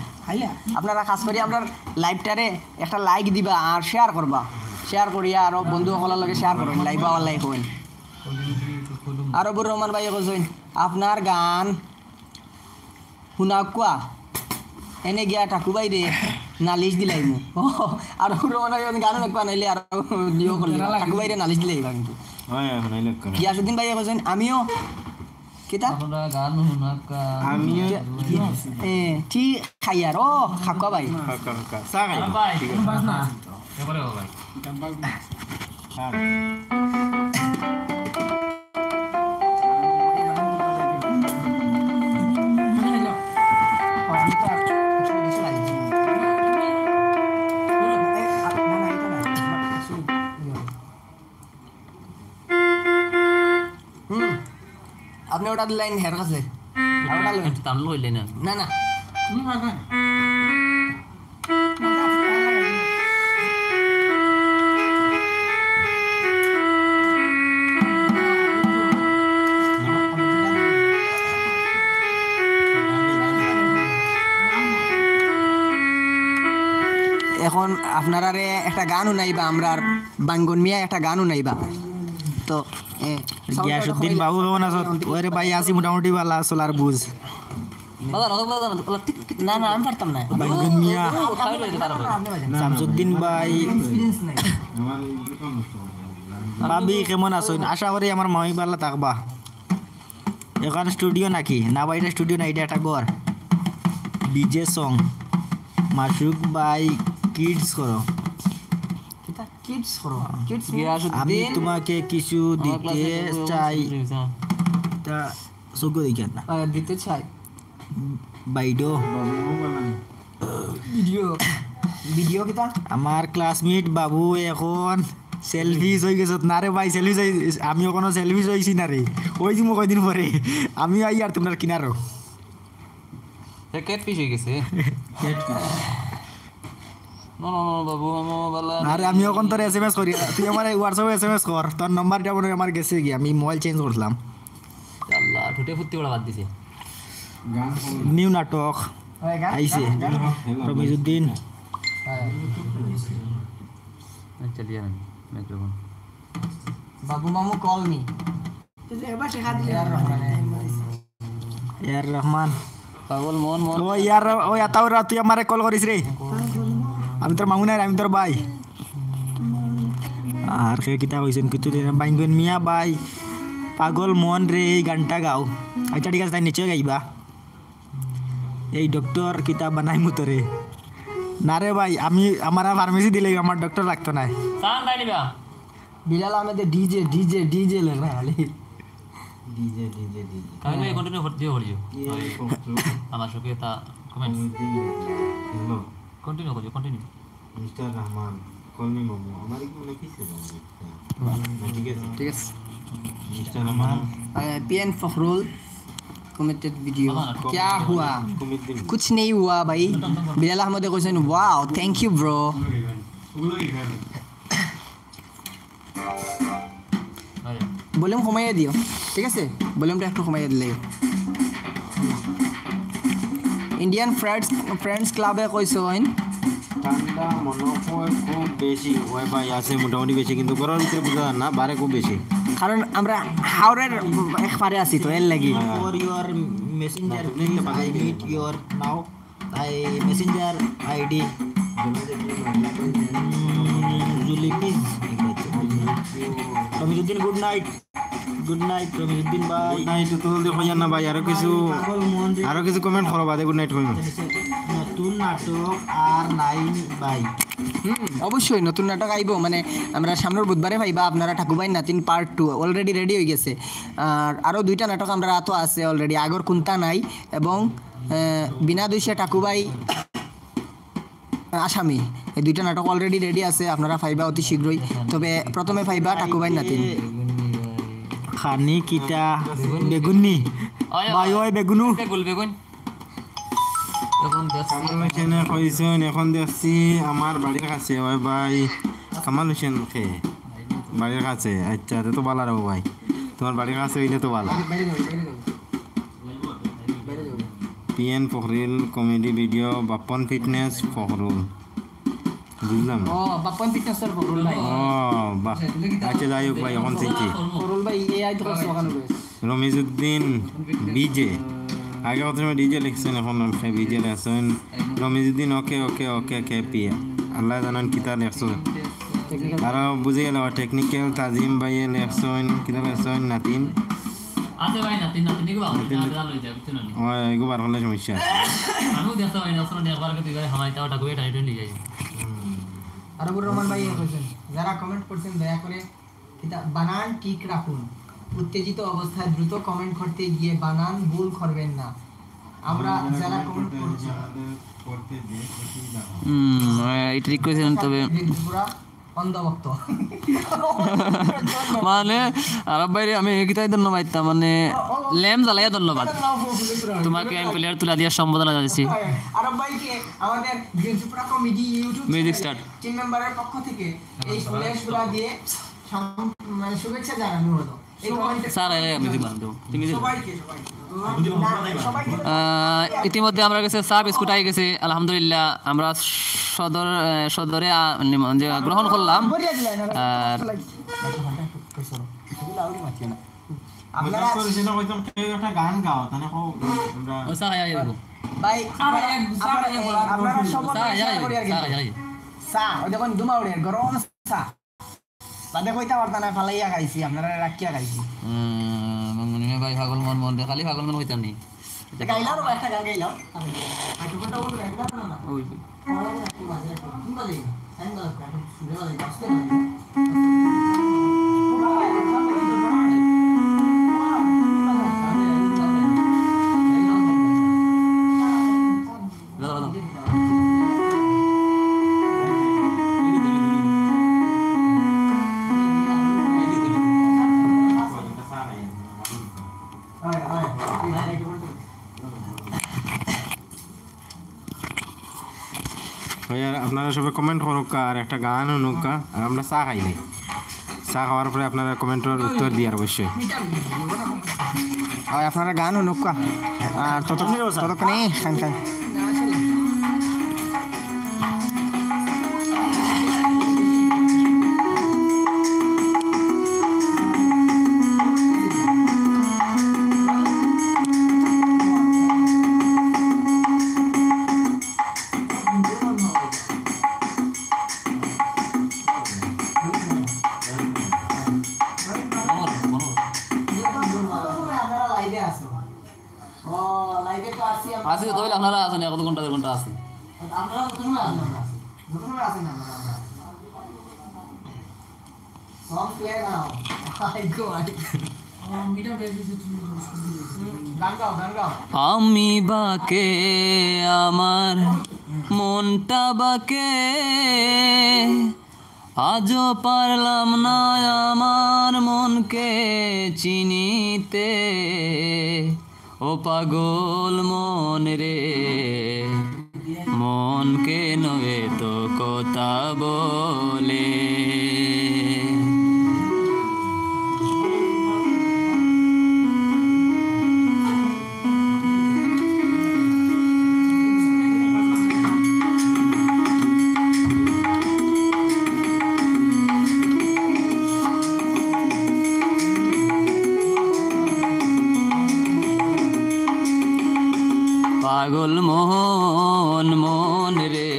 আপনারা খাস করি আমরার liveটারে একটা like দিবা আর share করবা। Share করিয়া আরো বন্ধু অকলর লগে share করইন, live আওয়ার লাগি কইন। আরবুর রহমান ভাই কইছইন, আপনার গান হুনাউক্কা, এনে গিয়া ঠাকু ভাইরে নালিশ দিলাইমু। ও, আরবুর রহমান ভাই গান হুনাউক্কা নাইলে আর ইয়ে করলে ঠাকু ভাইরে নালিশ দিলাইবা কিন্তু। হয়, হয়, হুনাইলে করে। গিয়াসউদ্দিন ভাই কইছইন, আমিও কিতা? আপনারা গান হুনাউক্কা। আমিও। এ, ঠিক খাইয়ার, ও, খাক্কা ভাই। খাক্কা, খাক্কা। চা খাই। ভাই, ঠিক আছে। বাজনা। এবারে ও ভাই। হুম। আপনি ওটা লাইন হের কাছে। আর ওটা লাইন। একটু তামিল কইলে না। না, না। হুম, না, না। এখন আপনারারে একটা গান হুনাইবা, আমরার বাঙ্গন মিয়া একটা গান হুনাইবা। তো, এ, গিয়াসউদ্দিন বাবু কেমন আছো? ওরে ভাই, আছি মোটামুটি ভালা, চলার বুঝ। বাজান, ওটা বাজান, ওটা টিক, টিক, না, না, আমি পারতাম না। বাঙ্গন মিয়া। ও, খাওয়াই লইতে পারবো। শামসুদ্দিন ভাই। Experience নাই। ভাবি কেমন আছো? আশা করি আমার মামি ভালা থাকবা। এখন studio নাকি? না ভাই, এটা studio না, এটা একটা ঘর। DJ song। মাসুক ভাই kids করো। কিতা? Kids করো? Kids means? আমি তোমাকে কিছু দিতে চাই। তা চোখ দেখাত না। আহ, দিতে চাই। বাইডো। Video, video কিতা? আমার classmate বাবু এখন selfish অই গেছত। না রে ভাই, selfish অই-, আমি অখনো selfish অইছি না রে। অইযিমু কয়দিন পরে। আমি আইয়ার তুমরার কিনারো। এ catfish অই গেছে। না, না, না, বাবু, আমি বালা না রে, আমি অখন তোরে SMS করি। তুই আমারে WhatsApp-ও SMS কর। তোর number-টা মনে হয় আমার গেছে গিয়া। আমি mobile change করলাম। আল্লাহ, ঠুটে ফুত্তি ওরা বাদ দিছে। নিউ নাটক আইছে। রমিজউদ্দিন। আচ্ছা, দিয়া নেন মাইক্রোফোন। বাবু মামু, call me। এ আর রহমান। পাগল মন, মন। ও ইয়ার, ও আতাউর, তুই আমারে কল করিস রে। আমি তোর মামু না রে, আমি তোর ভাই। আর কে কিতা কইছেন, কিছু দিন বাইঙ্গন মিয়া ভাই, পাগল মন রে, এই গানটা গাও। আচ্ছা, ঠিক আছে, তাই নিচে গাইবা। এই ডক্টর কিতা বানাইমু তোরে। না রে ভাই, আমি, আমার ফার্মেসি দিলে আমার ডক্টর লাগতো না। সান তাই নিবা। বিলাল আহমেদের ডিজে, ডিজে, ডিজে লেখা খালি। DJ, DJ, DJ. আমি কন্টিনিউ করতে করিও। আমার সুখে তা কমেন্টস। হ্যালো। কন্টিনিউ করিও, continue. Mister Rahman, call me মামু। আমার কি মনে কিছু না, ঠিক আছে। ঠিক আছে। মিস্টার রহমান। পিএন ফখরুল, কমেন্টেড ভিডিও। क्या हुआ? कुछ नहीं हुआ भाई। বিলাল আহমদে কইছেন, "Wow, thank you bro।" Volume কমাইয়া দিও, ঠিক আছে? ভলিউমটা একটু কমাইয়া দিলে। ইন্ডিয়ান ফ্রেন্ডস, ফ্রেন্ডস ক্লাবে কইছইন। ঠান্ডা মনে হয় খুব বেশি। ওই ভাই আছে মোটামুটি বেশি, কিন্তু ঘরর ভিতরে বুঝা যায় না, বারে খুব বেশি। কারণ আমরা হাওরের এক পারে আছি তো, এর লাগি। For your messenger, please, I need your now. I messenger ID. Juli, please। Ramizuddin, good night. Good night, Ramizuddin ভাই। গুড নাইট, তো জলদি কইয়া না ভাই, আরো কিছু, আরো কিছু কমেন্ট করো, বাদে গুড নাইট কইমু। নতুন নাটক আর নাই ভাই। হুম, অবশ্যই নতুন নাটক আইবো, মানে, আমরা সামনের বুধবারে পাইবা আপনারা ঠাকুভাইর নাতিন পার্ট টু, অলরেডি রেডি হয়ে গেছে। আর আরো দুইটা নাটক আমরা আতো আছে অলরেডি, আগর কুন্তা নাই, এবং, আহ, বিনা দোষে ঠাকুভাই আসামি, এই দুইটা নাটক অলরেডি রেডি আছে, আপনারা পাইবা অতি শীঘ্রই। তবে প্রথমে পাইবা ঠাকুভাইর নাতিন। খানি কিতা বেগুনি? ওই, ভাই, ওই বেগুনু। বেগুন, বেগুন। এখন দেখছি। কামাল হোসেনে কইছইন, এখন দেখছি আমার বাড়ির কাছে। ওই ভাই, কামাল হোসেন খে? বাড়ির কাছে। আচ্ছা, তো, তো ভালা রাখো ভাই, তোমার বাড়ির কাছে হইলে তো ভালা। পিএন ফখরুল কমেডি ভিডিও, বাপ্পন ফিটনেস ফখরুল। বুঝলাম। ও, বাপ্পন ফিটনেসর ফখরুল ভাই। ও, বাহ। আচ্ছা, যাই হোক ভাই, এখন চিনছি। ফখরুল ভাই, এআই তো করছে ওখানে রয়েছে। রমিজউদ্দিন বিজে। আগে কত সময় ডিজে লিখছেন, এখন বিজে লিখছেন। রমিজউদ্দিন, ওকে, ওকে, ওকে, কে পি। আল্লাহ জানেন কিতা লিখছো। আরো বুঝে গেল, টেকনিক্যাল তাজিম ভাইয়ে লিখছেন, কিতা লিখছেন, নাতিন। আছে ভাই, নাতিন, নাতিন, এগুলো আছে, নাতিন। যা, যা লই যা, বুঝছো না নি? ওই, এগু বার করলে সমস্যা আছে। আমিও দেখতে পাই না, আসলে দেখবার আগে তুই ভাই হামাইতে ওটা করে টাইট নিয়ে যাই। আরবুর রহমান ভাই কইছেন, যারা কমেন্ট করছেন, দয়া করে কিতা বানান ঠিক রাখুন। উত্তেজিত অবস্থায় দ্রুত কমেন্ট করতে গিয়ে বানান ভুল করবেন না। আমরা যারা কমেন্ট করছি, হুম, এটা ঠিক কইছেন, তবে ত্রিপুরা অন্ধভক্ত। মানে, আরব ভাইরে আমি কিতাই ধন্যবাদ দিতাম, মানে, ল্যাম জ্বালাইয়া ধন্যবাদ। তোমাকে আমি প্লেয়ার তুলে দিয়ে সম্বোধনা জানাচ্ছি। আরব ভাইকে আমাদের green Tripura committee YouTube music channel start. Team মেম্বারের পক্ষ থেকে এই ফ্ল্যাশগুলা দিয়ে সাম-, মানে, শুভেচ্ছা জানানো হলো। এই কমেন্টে স্যার, এই আমি দিলাম তো। তুমি দিলাম। সবাইকে, সবাইকে। আহ, ইতিমধ্যে আমরা কাছে চা বিস্কুট আই গেছে, আলহামদুলিল্লাহ। আমরা সদর, আহ, সদরে, আহ, নিম-, যে গ্রহণ করলাম। আর আপনারা কইছে না, কইতাম, কেউ একটা গান গাও, তাহলে কও, আমরা ও, চা খাই আইবো। ভাই, চা খাই আইবো, চা খাই আইবো। আপনারা সব চা খাই আইবো, চা খাই আইবো। চা, ওই দেখুন, ধুমা উড়ে, গরম চা। বাদে কইতা পারতা না, ফালাইয়া খাইছি, আপনারা রাখিয়া খাইছি। হুম, মনে হয় ভাই পাগল মন, মন রে, খালি পাগল মন কইতাম নি। গাইলাও রে, একটা গান গাইলাও। আর কি কথা বলবো, একটা না, না। ওই। ভাই, আর আপনারা সবাই কমেন্ট করুক্কা, আর একটা গান হুনুক্কা, আর আমরা চা খাইলাই। চা খাওয়ার পরে আপনারা কমেন্টর উত্তর দিয়ার অবশ্যই। আর আপনারা গান হুনুক্কা। আর তত-, আপনি বসা। ততক্ষণে খান খান। আছি তো, আপনারা আছেন, এক ঘন্টা, দেড় ঘন্টা আছেন। আমি বাকে আমার মনটা বাকে, আজও পারলাম না আমার মনকে চিনিতে। ও পাগল মন রে, মন কেন এত কথা বলে? পাগল মন, মন রে,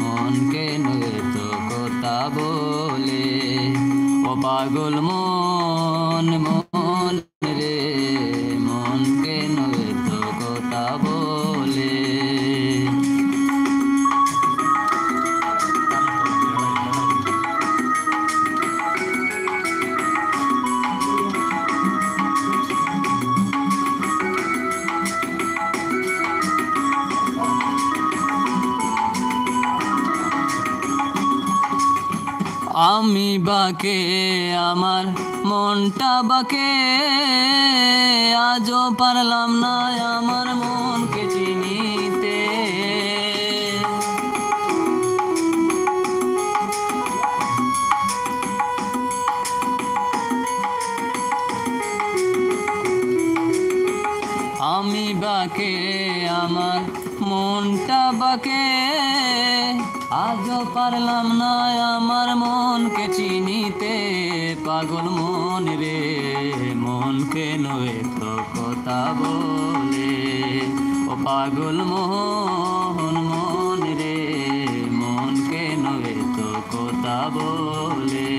মন কেন এত কথা বলে? ও পাগল মন, মন রে, মন কেন এত কথা বলে? আমি বাকে আমার মনটা বাকে, আজও পারলাম না আমার মনকে চিনিতে। আমি বাকে আমার মনটা বাকে, আজও পারলাম না আমার মনকে চিনিতে। পাগল মন রে, মন কেন এত কথা বলে? ও পাগল মন, মন রে, মন কেন এত কথা বলে?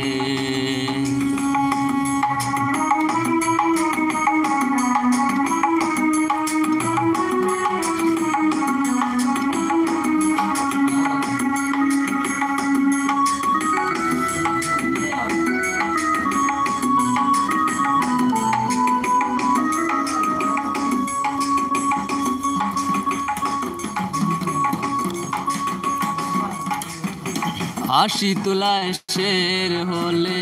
আশি তুলায় শের হলে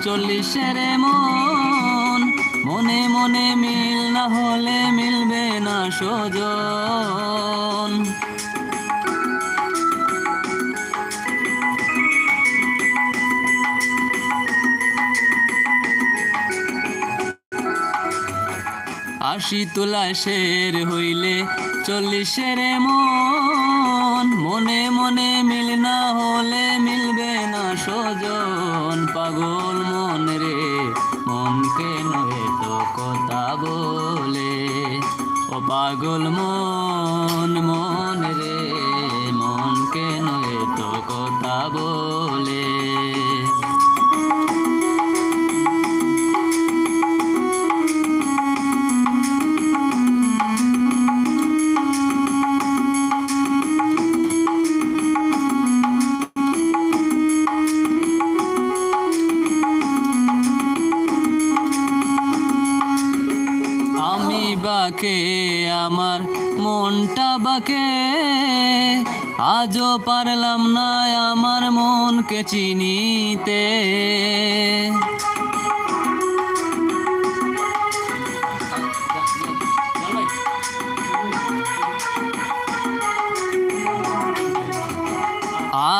চল্লিশের মন, মনে মনে মিল না হলে মিলবে না স্বজন। আশি তুলায় শের হইলে চল্লিশের মন, মনে মনে মিল না হলে মিলবে না স্বজন। পাগল মন রে, মন কেন এত কথা বলে? ও পাগল মন, মন রে, মন কেন এত কথা বলে? আমি বাকে, আমার মনটা বাকে, আজও পারলাম না আমার মনকে চিনিতে।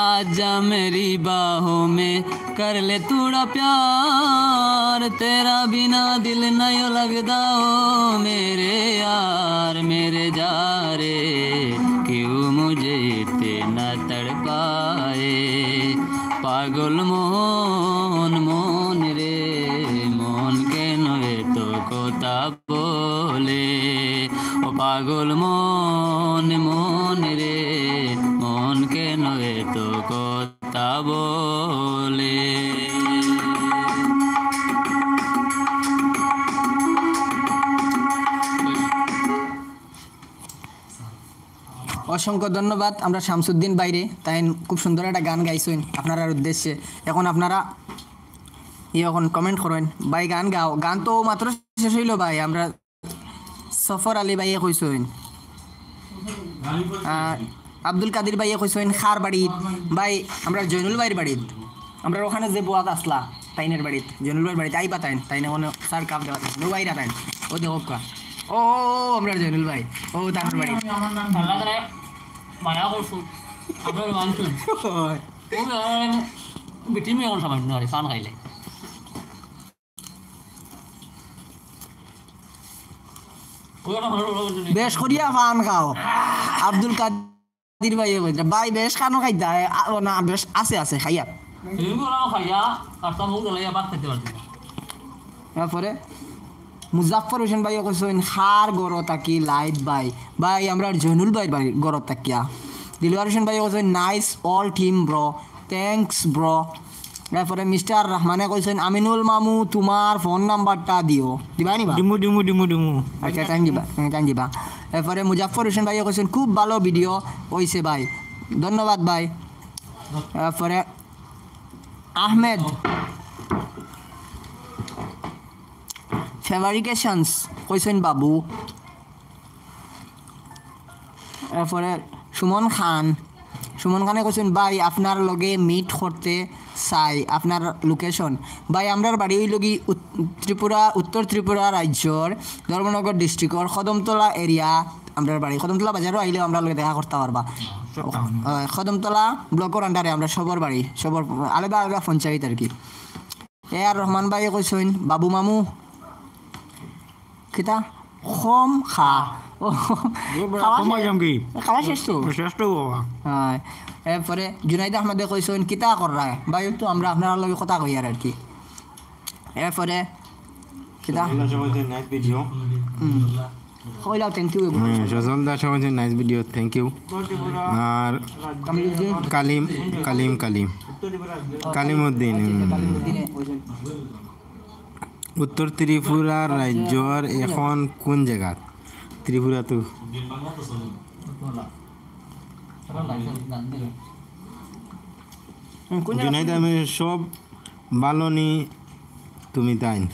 আজ जा मेरी बाहों में, कर ले थोड़ा प्यार। तेरा बिना दिल नहीं लगदा ओ मेरे यार, मेरे जा रे, क्यों मुझे इतना तड़पाए। পাগল মন, মন রে, মন কেন এত কথা বলে? ও পাগল মন, মন রে, মন কেন এত কথা বলে? অসংখ্য ধন্যবাদ আমরা শামসুদ্দিন ভাইরে, তাইন খুব সুন্দর একটা গান গাইছইন আপনারার উদ্দেশ্যে। এখন আপনারা ইয়ে এখন কমেন্ট করইন, ভাই গান গাও। গান তো মাত্র শেষ হইল ভাই, আমরা সফর আলী ভাইয়ে কইছইন, আহ, আব্দুল কাদির ভাইয়ে কইছইন খার বাড়িত। ভাই, আমরা জৈনুল ভাইর বাড়িত, আমরা ওখানে যে বোয়াত আসলা, তাইনের বাড়িত, জৈনুল ভাইর বাড়িত আইবা তাইন, তাইন এখন স্যার কাপ দেওয়া, নো ভাইরা তাইন, ও দেখো কা, ও, ও, ও, আমরা জৈনুল ভাই, ও তার বাড়ি। আল্লাহ তাআলা মায়া করছুন, আপনারা মানছুন। ওই। ও, আহ, বিটি মেয়ে এখন সামান্য আর পান খাইলে। বেশ করিয়া পান খাও। আব্দুল কাদির ভাই কইছে, ভাই বেশ খানো খাইতা, এ, আ, ও না, বেশ আছে, আছে, খাইয়া। তারপরে মুজাফফর হোসেন ভাই কইছেন, "হার গরো তাকি লাইট ভাই।" ভাই, আমরা জৈনুল ভাইর বাড়ি গরো তাকিয়া। দিলওয়ার হোসেন ভাই কইছেন, "Nice all team bro, thanks bro।" এরপরে মিস্টার রহমানে কইছেন, "আমিনুল মামু, তোমার ফোন নাম্বারটা দিও।" দিবা নি বা? দিমু, দিমু, দিমু, দিমু। আচ্ছা, টাইম দিবা, হ্যাঁ, টাইম দিবা। এরপরে মুজাফফর হোসেন ভাই কইছেন, "খুব ভালো ভিডিও হইছে ভাই, ধন্যবাদ ভাই।" এরপরে আহমেদ ফেব্রিকেশনস কইছেন, "বাবু।" এরপরে সুমন খান, সুমন খানে কইছেন, "ভাই, আপনার লগে মিট করতে চাই, আপনার লোকেশন?" ভাই, আমরার বাড়ি হইল কি উত-, ত্রিপুরা, উত্তর ত্রিপুরা রাজ্যর ধর্মনগর ডিস্ট্রিক্টর কদমতলা এরিয়া, আমরার বাড়ি কদমতলা বাজারও আইলেও আমরার লগে দেখা করতে পারবা। সব টাউন। আহ, কদমতলা ব্লকর আন্ডারে আমরা সবর বাড়ি, সবর আলাদা আলাদা পঞ্চায়েত আর কি। এ আর রহমান ভাই কইছইন, "বাবু মামু।" কিতা? কম খা। ও, ও বাবা, খাওয়া কম শেষ। খাইলাম কি? খাওয়া শেষ তো? শেষ তো বাবা। হ্যাঁ। এরপরে জুনাইদ আহমদে কইছইন, "কিতা কররা?" ভাই, তো আমরা আপনার লগে কথা কই আর, আর কি। এরপরে কিতা? সজল দাস কইছে, "Nice video।" হুম। কইলাও, thank you, এগুলো। হুম, সজল দাস কইছে, "Nice video, thank you।" আর কামরুদ্দিন। কালিম, কালিম, কালিম। কালিমুদ্দিন, আচ্ছা, আচ্ছা, হুম। কালিমুদ্দিনে কইছেন। উত্তর ত্রিপুরা রাজ্যর এখন কোন জায়গা? ত্রিপুরা তো। হুম, কোন জায়গা? জুনাইদ আহমেদ, সব ভালো নি তুমি তাই?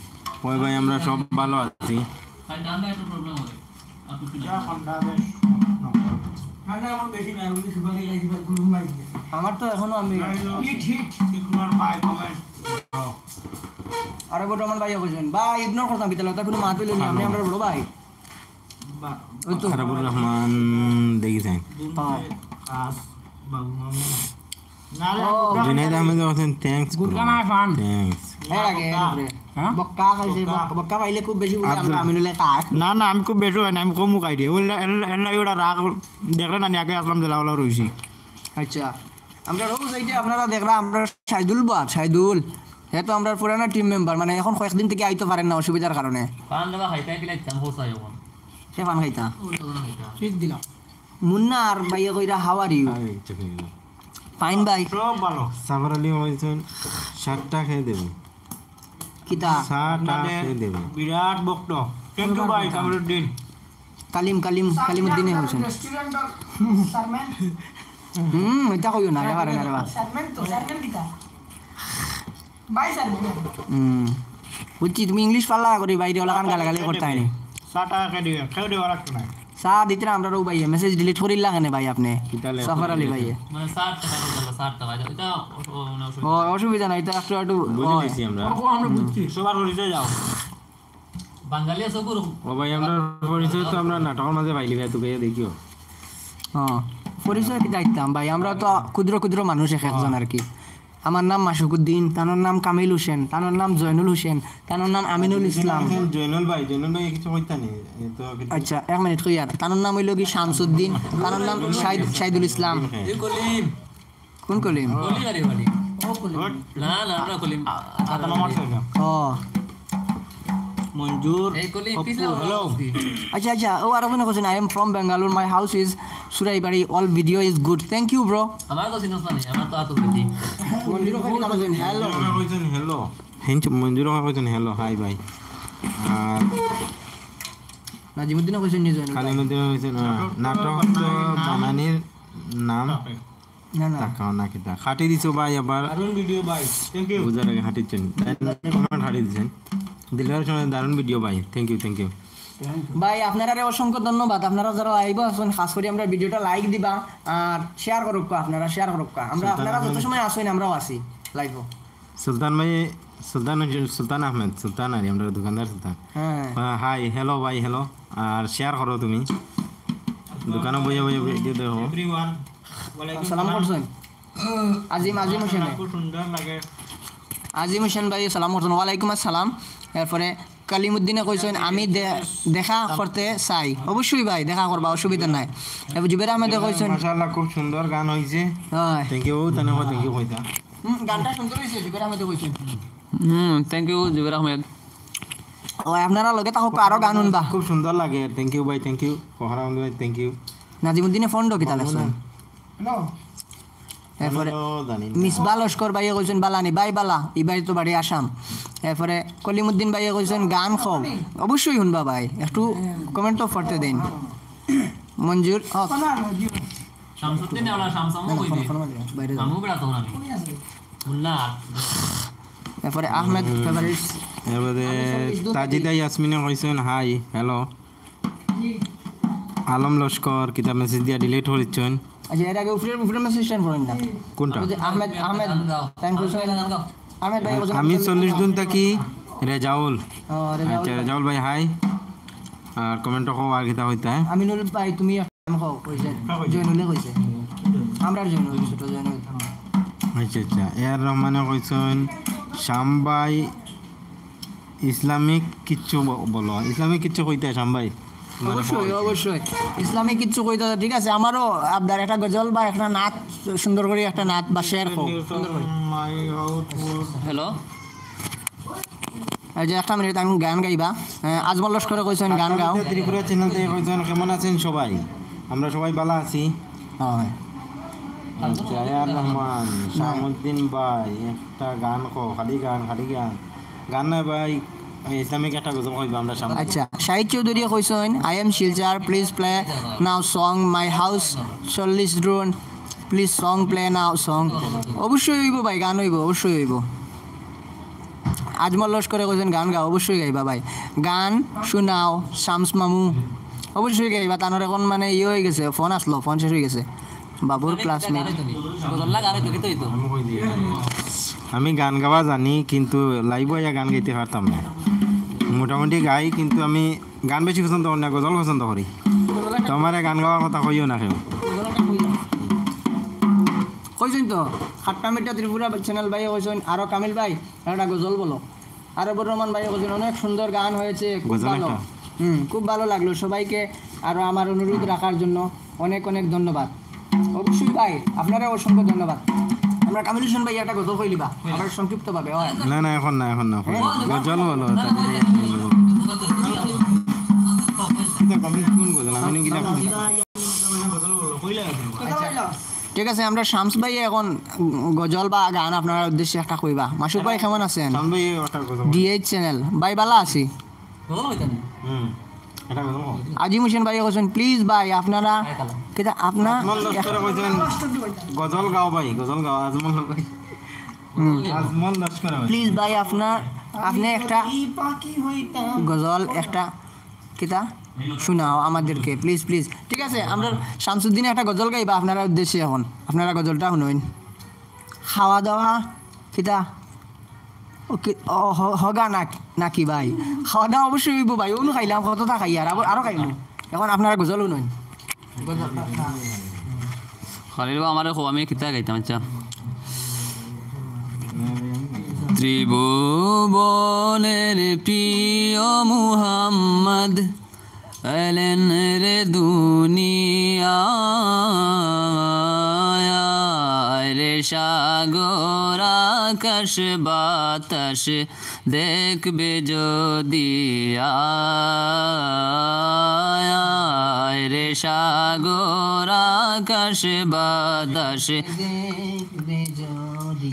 ওই ভাই, আমরা সব ভালো আছি। আমার তো এখনো আমি হিট, হিট। আরে বড় আমার ভাই অবশ্যই। ভাই, ignore করতাম, বিদ্যালয়, তার কোনো মাত হইল না, আমি আমরা বড় ভাই। ওই তো। আরবুর রহমান দেখি যাই। হ্যাঁ। ও। জুনাইদ আহমেদ বলছেন, "Thanks, bro। গুটকা না পান?" Thanks। এর আগে, এর উপরে। হ্যাঁ? বক্কা খাইছে, বক্কা। বক্কা, বক্কা পাইলে খুব বেশি বুঝে, আমরা আমিনুলে খায়। না, না, আমি খুব বেশি হয় না, আমি কম খাই রে। ওই লা-, এর-, এর লাগি ওটা রাগ, দেখলে না নি, আগে আসলাম যে লাউলা রইছি। আচ্ছা। আমরা রোজ এই যে আপনারা দেখরা, আমরা শাহিদুল বাপ, শাহিদুল। হে তো আমরার পুরানা team member, মানে এখন কয়েকদিন থেকে আইতো পারেন না অসুবিধার কারণে। পান দেওয়া খাইতে গেলে ইচ্ছা করছে এখন। কে পান খাইতা? ওই তো না খাইতা। ঠিক দিলাম। মুন্না আর ভাইয়া কইরা, "How are you?" Fine ভাই। সব ভালো। সাফর আলী বলছেন, "সাতটা খেয়ে দেবো।" কিতা? সাতটা খেয়ে দেবো। বিরাট ভক্ত। Thank you ভাই, কামরুদ্দিন। কালিম, কালিম, কালিমুদ্দিনে কইছেন। হুম, এটা কইও না, এবারে না রে বা। হুম। বুঝছি, তুমি ইংলিশ পারলা করি, বাইরে ওলাখান গালাগালি করতে হয়নি। চা টা কে দিবে? কেউ দিবে রাখতো না। চা দিতে না, আমরা রৌ ভাইয়ে message delete করিলা কেনে ভাই আপনি? কিতা লেখা? সফর আলী ভাইয়ে। মানে ষাট টাকা করে দিলো, ষাট টাকা। এটা অসু-, মানে অসুবিধা ও, অসুবিধা নাই, এটা একটু, একটু বুঝে ওই। নিছি আমরা। ও, আমরা বুঝছি। সবার পরিচয় যাও। বাঙালি আছো গুরু? ও ভাই, আমরা পরিচয় তো আমরা নাটকের মাঝে পাইলি ভাই, তোকে দেখিও। হ্যাঁ। পরিচয় কিতা দিতাম ভাই, আমরা তো ক্ষুদ্র ক্ষুদ্র মানুষ এক একজন আর কি। আমার নাম মাসুকুদ্দিন, তানোর নাম কামিল হোসেন, তানোর নাম জয়নুল হোসেন, তানোর নাম আমিনুল ইসলাম। জয়নুল ভাই, জয়নুল ভাই কিছু কইতা নি? এ তো কিছু আচ্ছা, এক মিনিট কইয়ার। তানোর নাম অইলো কি শামসুদ্দিন, তানোর নাম শাহিদ, শাহিদুল ইসলাম। এ কলিম। কোন কলিম? কলিম আরে বাড়ি। না, না, আমরা কলিম। ও। মঞ্জুর। এই কলিম, অপু, পিছলা hello। আচ্ছা, আচ্ছা, ও আরো কোনো question? I am from Bangalore, my house is Suraibari, all video is good. Thank you, bro. আমার তো চিনস না, আমার তো আতো বুঝি। মঞ্জুর ওখানে কথা বলছেন, hello। মঞ্জুর ওখানে কইছেন hello। হিঞ্চ-, মঞ্জুর ওখানে কইছেন hello, hi ভাই। আর নাজিমুদ্দিনও কইছেন নিজে। কালিমুদ্দিন কইছেন, আহ, নাটক তো বানানির নাম। না, না। তাকাও না কিতা। খাটি দিছো ভাই আবার। দারুণ video ভাই। Thank you। বুঝার আগে খাটিছেন। Comment খাটি দিছেন। দিলবার সময় দারুণ video ভাই। Thank you, thank you। ভাই, আপনারারে অসংখ্য ধন্যবাদ। আপনারা যারা live-ও আছেন, খাস করি আমরা video-টা like দিবা আর share করুক্কা, আপনারা share করুক্কা। আমরা, সুলতান আপনারা যত আহমেদ। সময় আছেন, আমরাও আছি live-ও। সুলতান ভাই, সুলতান, সুলতান আহমেদ, সুলতান আলী, আমরা দোকানদার সুলতান। হ্যাঁ। আহ, hi, hello ভাই, hello। আর share করো তুমি। দোকানে বইয়া বইয়া video দেখো। Everyone। সালাম করছেন। আজিম, আজিম হোসেন। খুব সুন্দর লাগে। আজিম হোসেন ভাই সালাম করছেন। ওয়ালাইকুম আসসালাম। এরপরে কালিমুদ্দিনে কইছেন, "আমি দে-, দেখা করতে চাই।" অবশ্যই ভাই, দেখা করবা, অসুবিধা নাই। এরপর জুবের আহমেদে কইছেন, মাশাআল্লাহ, খুব সুন্দর গান হইছে। হয়। Thank you, তানে thank you কইতা। হুম, গানটা সুন্দর হইছে, জুবের আহমেদে কইছেন। হুম, thank you, জুবের আহমেদ। ও, আপনারা লগে থাকো, আরো গান শুনবা। খুব সুন্দর লাগে। Thank you ভাই, thank you। কোহারা ভাই, thank you। নাজিমুদ্দিনে ফোন কিতা লাগছে? Hello। এরপরে জানি না। মিসবা লস্কর ভাইয়ে কইছেন, "বালা নি?" ভাই বালা, ই ভাই তো বাড়ি আসাম। এরপরে কলিমুদ্দিন ভাইয়ে কইছেন, "গান কও।" অবশ্যই শুনবা ভাই, একটু comment তো পড়তে দিন। মঞ্জুর হক। শামসুদ্দিন ওলা শামসামু না, না, কই ফোন, দে? ফোন মারি, বাইরে যাও। আমু বেড়া তো না। মুন্না। এরপরে আহমেদ ফেভারিটস। এরপরে তাজিদা ইয়াসমিনে কইছেন, "Hi, hello।" আলম লস্কর কিতা message দিয়া delete করিচ্ছেন। আচ্ছা, এর আগে উপরের, উপরের message টা পড়েন না। কোনটা? ওই যে আহমেদ, Ahmed, thank you so much। Ahmed ভাই, আমি চল্লিশ জুন থাকি রেজাউল। ও, রেজাউল আচ্ছা, ভাই। রেজাউল ভাই, hi। আর comment কও আর কিতা কইতা, হ্যাঁ? আমিনুল ভাই, তুমি এখন কও, কইছে। জয়নুলে কইছে। আমরার জয়নুল, ছোট জয়নুল। আচ্ছা, আচ্ছা। এ আর রহমানে কইছেন, "শ্যাম ভাই, ইসলামিক কিচ্ছু ব-, বলো।" ইসলামিক কিচ্ছু কইতে, শ্যাম ভাই? অবশ্যই, অবশ্যই। ইসলামিক কিচ্ছু কইতে, ঠিক আছে? আমারও আবদার, একটা গজল বা একটা নাত, সুন্দর করে একটা নাত বা শের কও। সুন্দর করে। হ্যালো। এই যে একটা মিনিট, আমি গান গাইবা। আহ, আজমল লস্করে কইছেন, "গান গাও।" ত্রিপুরা channel থেকে কইছেন, "কেমন আছেন সবাই?" আমরা সবাই ভালো আছি। হ্যাঁ। আচ্ছা, এ আর রহমান, শামুদ্দিন ভাই, একটা গান কও, খালি গান, খালি গান। গান না ভাই, এই ইসলামিক একটা গজল কইবা আমরা সামনে। আচ্ছা, শাহিদ চৌধুরী কইছেন, "I am Silchar, please play now song, my house চল্লিশ June, please song play now song।" অবশ্যই হইব ভাই, গান হইব, অবশ্যই হইব। আজমল লস্করে কইছেন, "গান গাও।" অবশ্যই গাইবা ভাই। গান শোনাও, শামস মামু। অবশ্যই গাইবা, তানোর এখন মানে ইয়ে হয়ে গেছে, ফোন আসলো, ফোন শেষ হয়ে গেছে। বাবুর classmate। আমি গান গাওয়া জানি, কিন্তু live-ও আইয়া গান গাইতে পারতাম না। মোটামুটি গাই, কিন্তু আমি গান বেশি পছন্দ করি না, গজল পছন্দ করি। তো আমারে গান গাওয়ার কথা কইও না কেউ। কইছেন তো, খাট্টা মিঠা ত্রিপুরা channel ভাই কইছেন, "আরো কামিল ভাই, একটা গজল বলো।" আরবুর রহমান ভাই কইছেন, "অনেক সুন্দর গান হয়েছে, খুব গজল ভালো।" একটা। হুম, খুব ভালো লাগলো। সবাইকে আরো আমার অনুরোধ রাখার জন্য অনেক অনেক ধন্যবাদ। অবশ্যই ভাই, আপনারা অসংখ্য ধন্যবাদ। আমরা কামিল হোসেন ভাই একটা গজল কইলিবা, আবার সংক্ষিপ্তভাবে, হয়। না, না, এখন না, এখন না, এখন না। হ্যাঁ। গজল বলো, তারপরে কিতা কমিল কোন গজল? আমি নাকি না। ঠিক আছে, আমরা শামস ভাই এখন গজল বা গান আপনার উদ্দেশ্যে একটা কইবা। মাসুক ভাই কেমন আছেন? শামস ভাই একটা গজল। DH channel। ভাই ভালো আছি। হুম, একটা গজল। আজিম হোসেন ভাই কইছেন, "Please ভাই, আপনারা কিতা আপনার আজমল লস্করে কইছেন, গজল গাও ভাই, গজল গাও, আজমল ভাই।" হুম। আজমল লস্করে কইছেন। Please ভাই, আপনার, আপনি একটা গজল, একটা কিতা শোনাও আমাদেরকে, please, please। ঠিক আছে, আমরা শামসুদ্দিনে একটা গজল গাইবা আপনারা উদ্দেশ্যে এখন। আপনারা গজলটা শুনইন। খাওয়া দাওয়া কিতা? ও কি, ও, হ-, হগা না, নাকি ভাই? খাওয়া দাওয়া অবশ্যই হইব ভাই, অনু খাইলাম, কতটা খাই আর, আবার, আরো খাইমু। এখন আপনারা গজল শুনইন। খালিল বা আমারে কও, আমি কিতা গাইতাম, আচ্ছা। ত্রিভুবনের প্রিয় মুহাম্মদ এলেন রে দুনিয়ায়, রে সাগর আকাশ বাতাস দেখবে যদি আয়, রে সাগর আকাশ বাতাস দেখবে যদি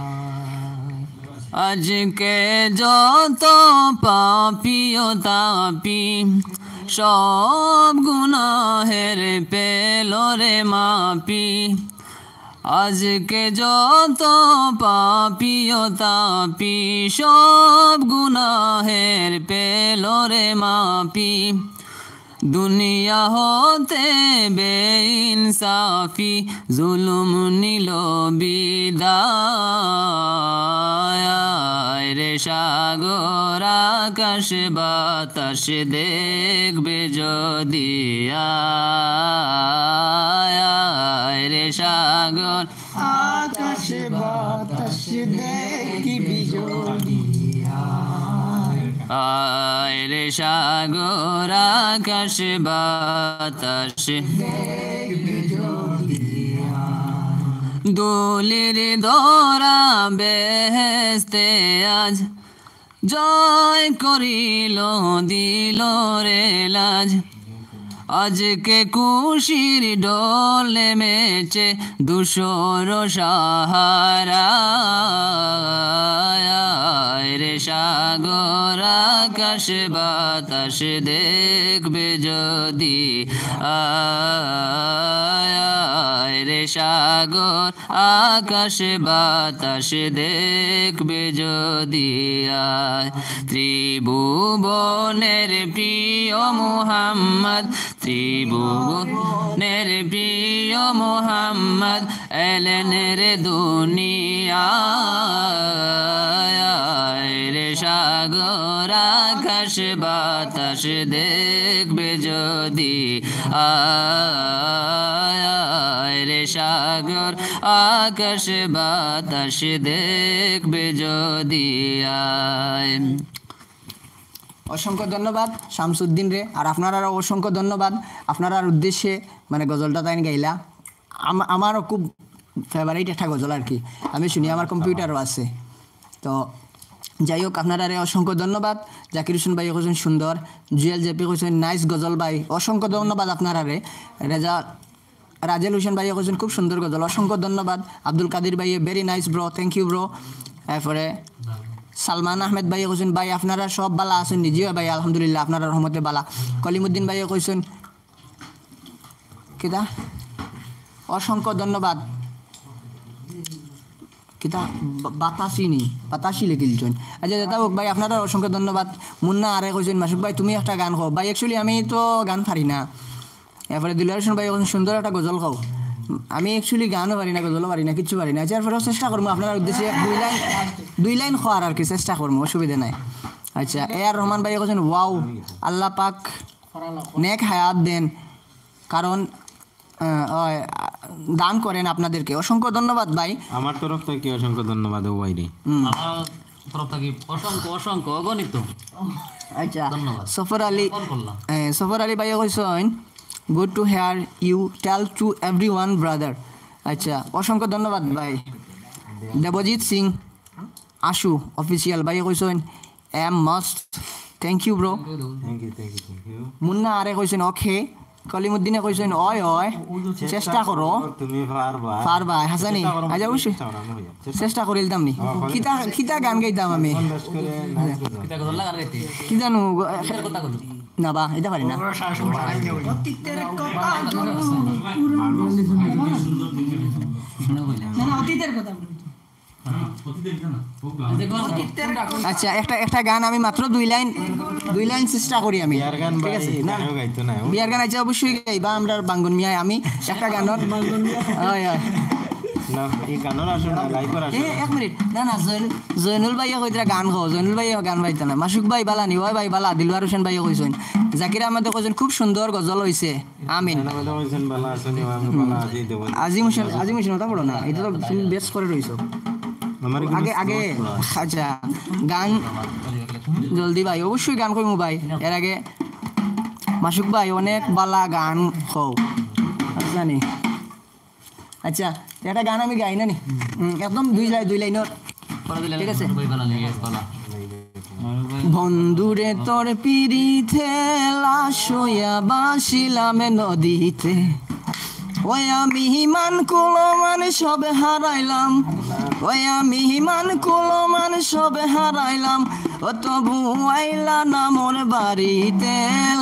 আয়। আজকে যত পাপী ও তাপী, সব গুনাহের পেল রে মাপি। আজকে যত পাপী ও তাপী, সব গুনাহের পেল রে মাপি। দুনিয়া হতে বেইনসাফি জুলুম নিল বিদায়, রে সাগর আকাশ বাতাস দেখবে যদি আয়, রে সাগর আকাশ বাতাস দেখবি যদি আয়। আয় রে সাগর আকাশ বাতাস দেখবি যদি আয়। ধুলির ধরা বেহেশতে আজ জয় করিল দিল রে লাজ। আজকে খুশির ঢল নেমেছে ধূসর সাহারা, রে সাগর আকাশ বাতাস দেখবে যদি আয়, রে সাগর আকাশ বাতাস দেখবে যদি আয়। ত্রিভুবনের প্রিয় মুহাম্মদ, ত্রিভুবনের প্রিয় মুহাম্মদ এলেন রে দুনিয়ায়, রে সাগর আকাশ বাতাস দেখবে যদি আয়, রে সাগর আকাশ বাতাস দেখবে যদি আয়। অসংখ্য ধন্যবাদ শামসুদ্দিন রে, আর আপনারারও অসংখ্য ধন্যবাদ। আপনারার উদ্দেশ্যে মানে গজলটা তাইন গাইলা। আম-, আমারও খুব ফেভারিট একটা গজল আর কি, আমি শুনি, আমার কম্পিউটারও আছে। তো যাই হোক, আপনারারে অসংখ্য ধন্যবাদ। জাকির হোসেন ভাই কইছেন সুন্দর, জুয়েল জেপি কইছেন নাইস গজল ভাই, অসংখ্য ধন্যবাদ আপনারারে। রেজা রাজেল হোসেন ভাইয়ে কইছেন খুব সুন্দর গজল, অসংখ্য ধন্যবাদ। আব্দুল কাদির ভাইয়ে very nice bro, thank you bro. এরপরে সালমান আহমেদ ভাইয়ে কইছেন ভাই আপনারা সব বালা আছেন? জি ভাই আলহামদুলিল্লাহ আপনারার রহমতে বালা। কলিমুদ্দিন ভাইয়ে কইছেন কিতা অসংখ্য ধন্যবাদ। কিতা বা-, বাতাসি নি, বাতাসি লেখিলছইন। আচ্ছা যেটা হোক ভাই আপনারার অসংখ্য ধন্যবাদ। মুন্না আরে কইছেন মাসুক ভাই তুমি একটা গান কও ভাই, অ্যাকচুয়ালি আমি তো গান পারি না। এরপরে দিলদার হোসেন ভাই কইছেন সুন্দর একটা গজল কও। আমি অ্যাকচুয়ালি গানও পারি না, গজলও পারি না, কিচ্ছু পারি না। আচ্ছা এরপরেও চেষ্টা করমু আপনারার উদ্দেশ্যে এক দুই লাইন, দুই লাইন কওয়ার আর কি চেষ্টা করমু, অসুবিধা নাই। আচ্ছা এ আর রহমান ভাই কইছেন ওয়াও, আল্লাহ পাক নেক হায়াত দেন, কারণ আহ, ওই, আহ, দান করেন আপনাদেরকে। অসংখ্য ধন্যবাদ ভাই। আমার তরফ থাকি অসংখ্য ধন্যবাদ ও ভাইরে। হুম। আমার তরফ থাকি অসংখ্য, অসংখ্য, অগণিত আচ্ছা ধন্যবাদ। সফর আলী, ফোন করলাম। এ, সফর আলী ভাইয়ে কইছেন good to hear you, tell to everyone brother। আচ্ছা অসংখ্য ধন্যবাদ ভাই। দেবজিৎ সিং আশু অফিসিয়াল ভাইয়ে কইছেন এম মাস্ট, thank you bro. Thank you, thank you, thank you. Munna আরে কইছেন ওকে, কলিমুদ্দিনে কইছেন অয় অয়, চেষ্টা করো। তুমি পারবা। পারবা, হাসানি। চেষ্টা করো, আচ্ছা, অবশ্যই। চেষ্টা করো, আমি হইয়া। চেষ্টা চেষ্টা করিলতাম নি। হ্যাঁ, হ্যাঁ। কিতা, কিতা গান গাইতাম আমি? পঞ্চাশ করে নাচ করো। কিতা গজল লাগা রে? কি জানো? গো-, কিতার কথা কইলো? না বা, এটা পারি না। অতীতের কথা বলো। না, না, অতীতের কথা বলো। আচ্ছা, একটা, একটা গান আমি মাত্র দুই লাইন, দুই লাইন চেষ্টা করি আমি। বিয়ার গান ঠিক ভাই আছে? না। কেউ গাইতো না। বিয়ার গান আছে অবশ্যই গাইবা, আমরা বাঙ্গন মিয়ায় আমি একটা গান। হয়, হয়। না, এই গানর আসর না, লাইভর আসর। এ, এক মিনিট। না, না, জয়নুল, জয়নুল ভাইয়ে কইতরা গান কও, জয়নুল ভাইয়ে গান পাইতা না। মাসুক ভাই বালা নি, ওই ভাই বালা, দিলওয়ার হোসেন ভাইয়ে কইছইন। জাকির আহমদে কইছইন খুব সুন্দর গজল অইছে। আমিন। জাকির আহমদে কইছইন বালা আছইন, আমি বালা আছি, দেব। আজিম হোসেন, আজিম হোসেন, ওটা পড়ো না, এটা তো তুমি বেশ করে রইছো। আমার আগে, আগে, আচ্ছা, গান জলদি ভাই, অবশ্যই গান কইমু ভাই। এর আগে মাসুক ভাই অনেক বালা গান কও, আচ্ছা নি। আচ্ছা, একটা গান আমি গাই না নি? হুম, একদম দুই লাইন, দুই লাইনর। ঠিক আছে। বন্ধুরে তোর পিরিতে লাশ হইয়া বাসিলাম নদীতে। ওই আমি ইমান কুলমান সব হারাইলাম, ওই আমি ইমান কুলমান সব হারাইলাম, ও তবু আইলা না মোর বাড়িতে,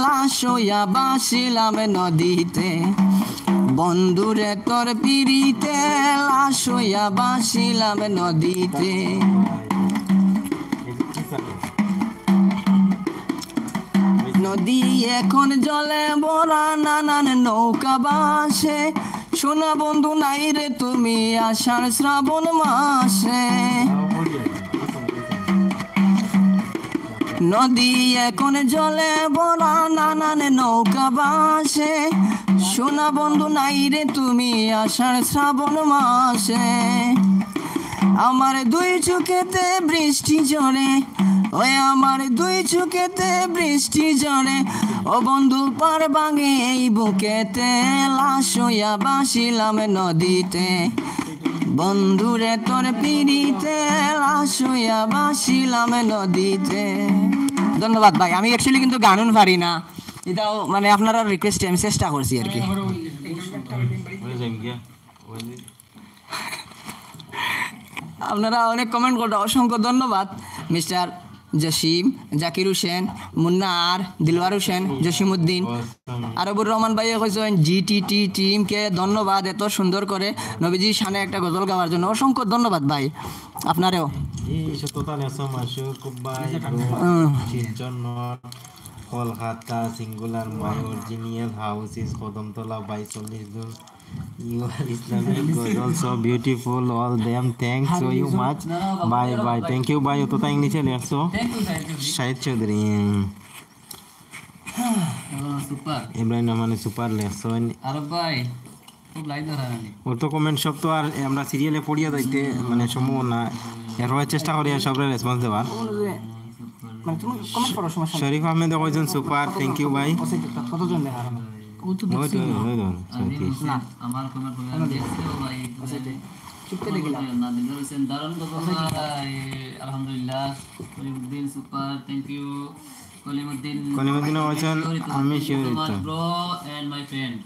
লাশ হইয়া বাসিলাম নদীতে। বন্ধুরে তোর পিরিতে লাশ হইয়া বাসিলাম নদীতে। নদী এখন জলে ভরা নানান নৌকা বাসে, সোনা বন্ধু নাই রে তুমি আষাঢ় শ্রাবণ মাসে। নদী এখন জলে ভরা নানান নৌকা বাসে, সোনা বন্ধু নাই রে তুমি আষাঢ় শ্রাবণ মাসে। আমার দুই চোখেতে বৃষ্টি ঝরে, ওই আমার দুই চোখেতে বৃষ্টি ঝরে, ও বন্ধু পার ভাঙে এই বুকেতে, লাশ হইয়া বাসিলাম নদীতে। বন্ধুরে তোর পিরিতে লাশ হইয়া বাসিলাম নদীতে। ধন্যবাদ ভাই, আমি অ্যাকচুয়ালি কিন্তু গানুন পারি না, এটাও মানে আপনারার রিকোয়েস্টে আমি চেষ্টা করছি আর কি। আপনারা অনেক কমেন্ট করতে অসংখ্য ধন্যবাদ। মিস্টার জসিম, জাকির হোসেন, মুন্না আর দিলওয়ার হোসেন, জসিমউদ্দিন, আরবুর রহমান ভাইয়ে কইছইন, "জি টি টি টিমকে ধন্যবাদ এত সুন্দর করে নবীজির শানে একটা গজল গাওয়ার জন্য।" অসংখ্য ধন্যবাদ ভাই, আপনারেও। এই সত্যতা নেছো মাসুক ভাই, হুম। Silchar not, Kolkata, singular, my original house is Kadamtala, বাইশ চল্লিশ দূর। You are Islamic ghazal, so beautiful, all them. Thanks so you much. Bye bye. Thank you ভাই, অতটা ইংলিশে লেখছো। Thank you, thank you, জি। শাহিদ চৌধুরী। হুম। ও, সুপার। ইব্রাহিম রহমানে সুপার লেখছো। আরব ভাই, খুব লাইন ধরা জানি। ওর তো কমেন্ট সব তো আর আমরা সিরিয়ালে পড়িয়া যাইতে মানে সম্ভব না। এরপরে চেষ্টা করি আর সবরে রেসপন্স দেওয়ার। মানে তুমি কমেন্ট করো, সমস্যা নাই। শরীফ আহমেদে কইছইন সুপার, thank you ভাই। আচ্ছা, কতজন দেখা হলো? ওই তো, ওই তো, ওই তো, আচ্ছা, ঠিক। না। আমার কমেন্ট পড়ে আমি দেখছি, ও ভাই, আচ্ছা, তুমি চুপকে দেখিলাম। না, দিলদার হোসেন, দারুণ গজল ভাই, আলহামদুলিল্লাহ। Kalimuddin super, thank you। Kalimuddin Kalimuddin কইছইন, আমি শিহরিত। Bro and my friend।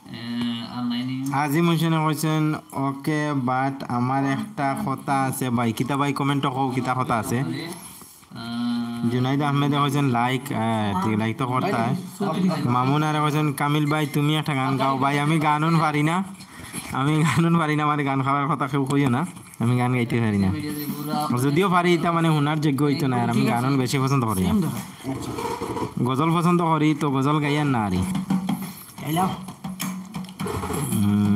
আহ, আর লাইনিং। আজিম হোসেনে কইছইন, "ওকে, but আমার একটা কথা আছে ভাই।" কিতা ভাই, কমেন্টো কও, কিতা কথা আছে? আহ, জুনাইদ আহমেদে কইছইন, "লাইক", আহ, ঠিক, লাইক তো করতা। মামুন আরে কইছইন, "কামিল ভাই, তুমি একটা গান গাও।" ভাই, আমি গান উন পারি না, আমি গান উন পারি না, আমার গান খাওয়ার কথা কেউ কইও না, আমি গান গাইতে পারি না। যদিও পারি, ইটা মানে হুনার যোগ্য অইতো না, আর আমি গান উন বেশি পছন্দ করি না। গজল পছন্দ করি, তো গজল গাইয়ার না আরি। হ্যালো। হুম।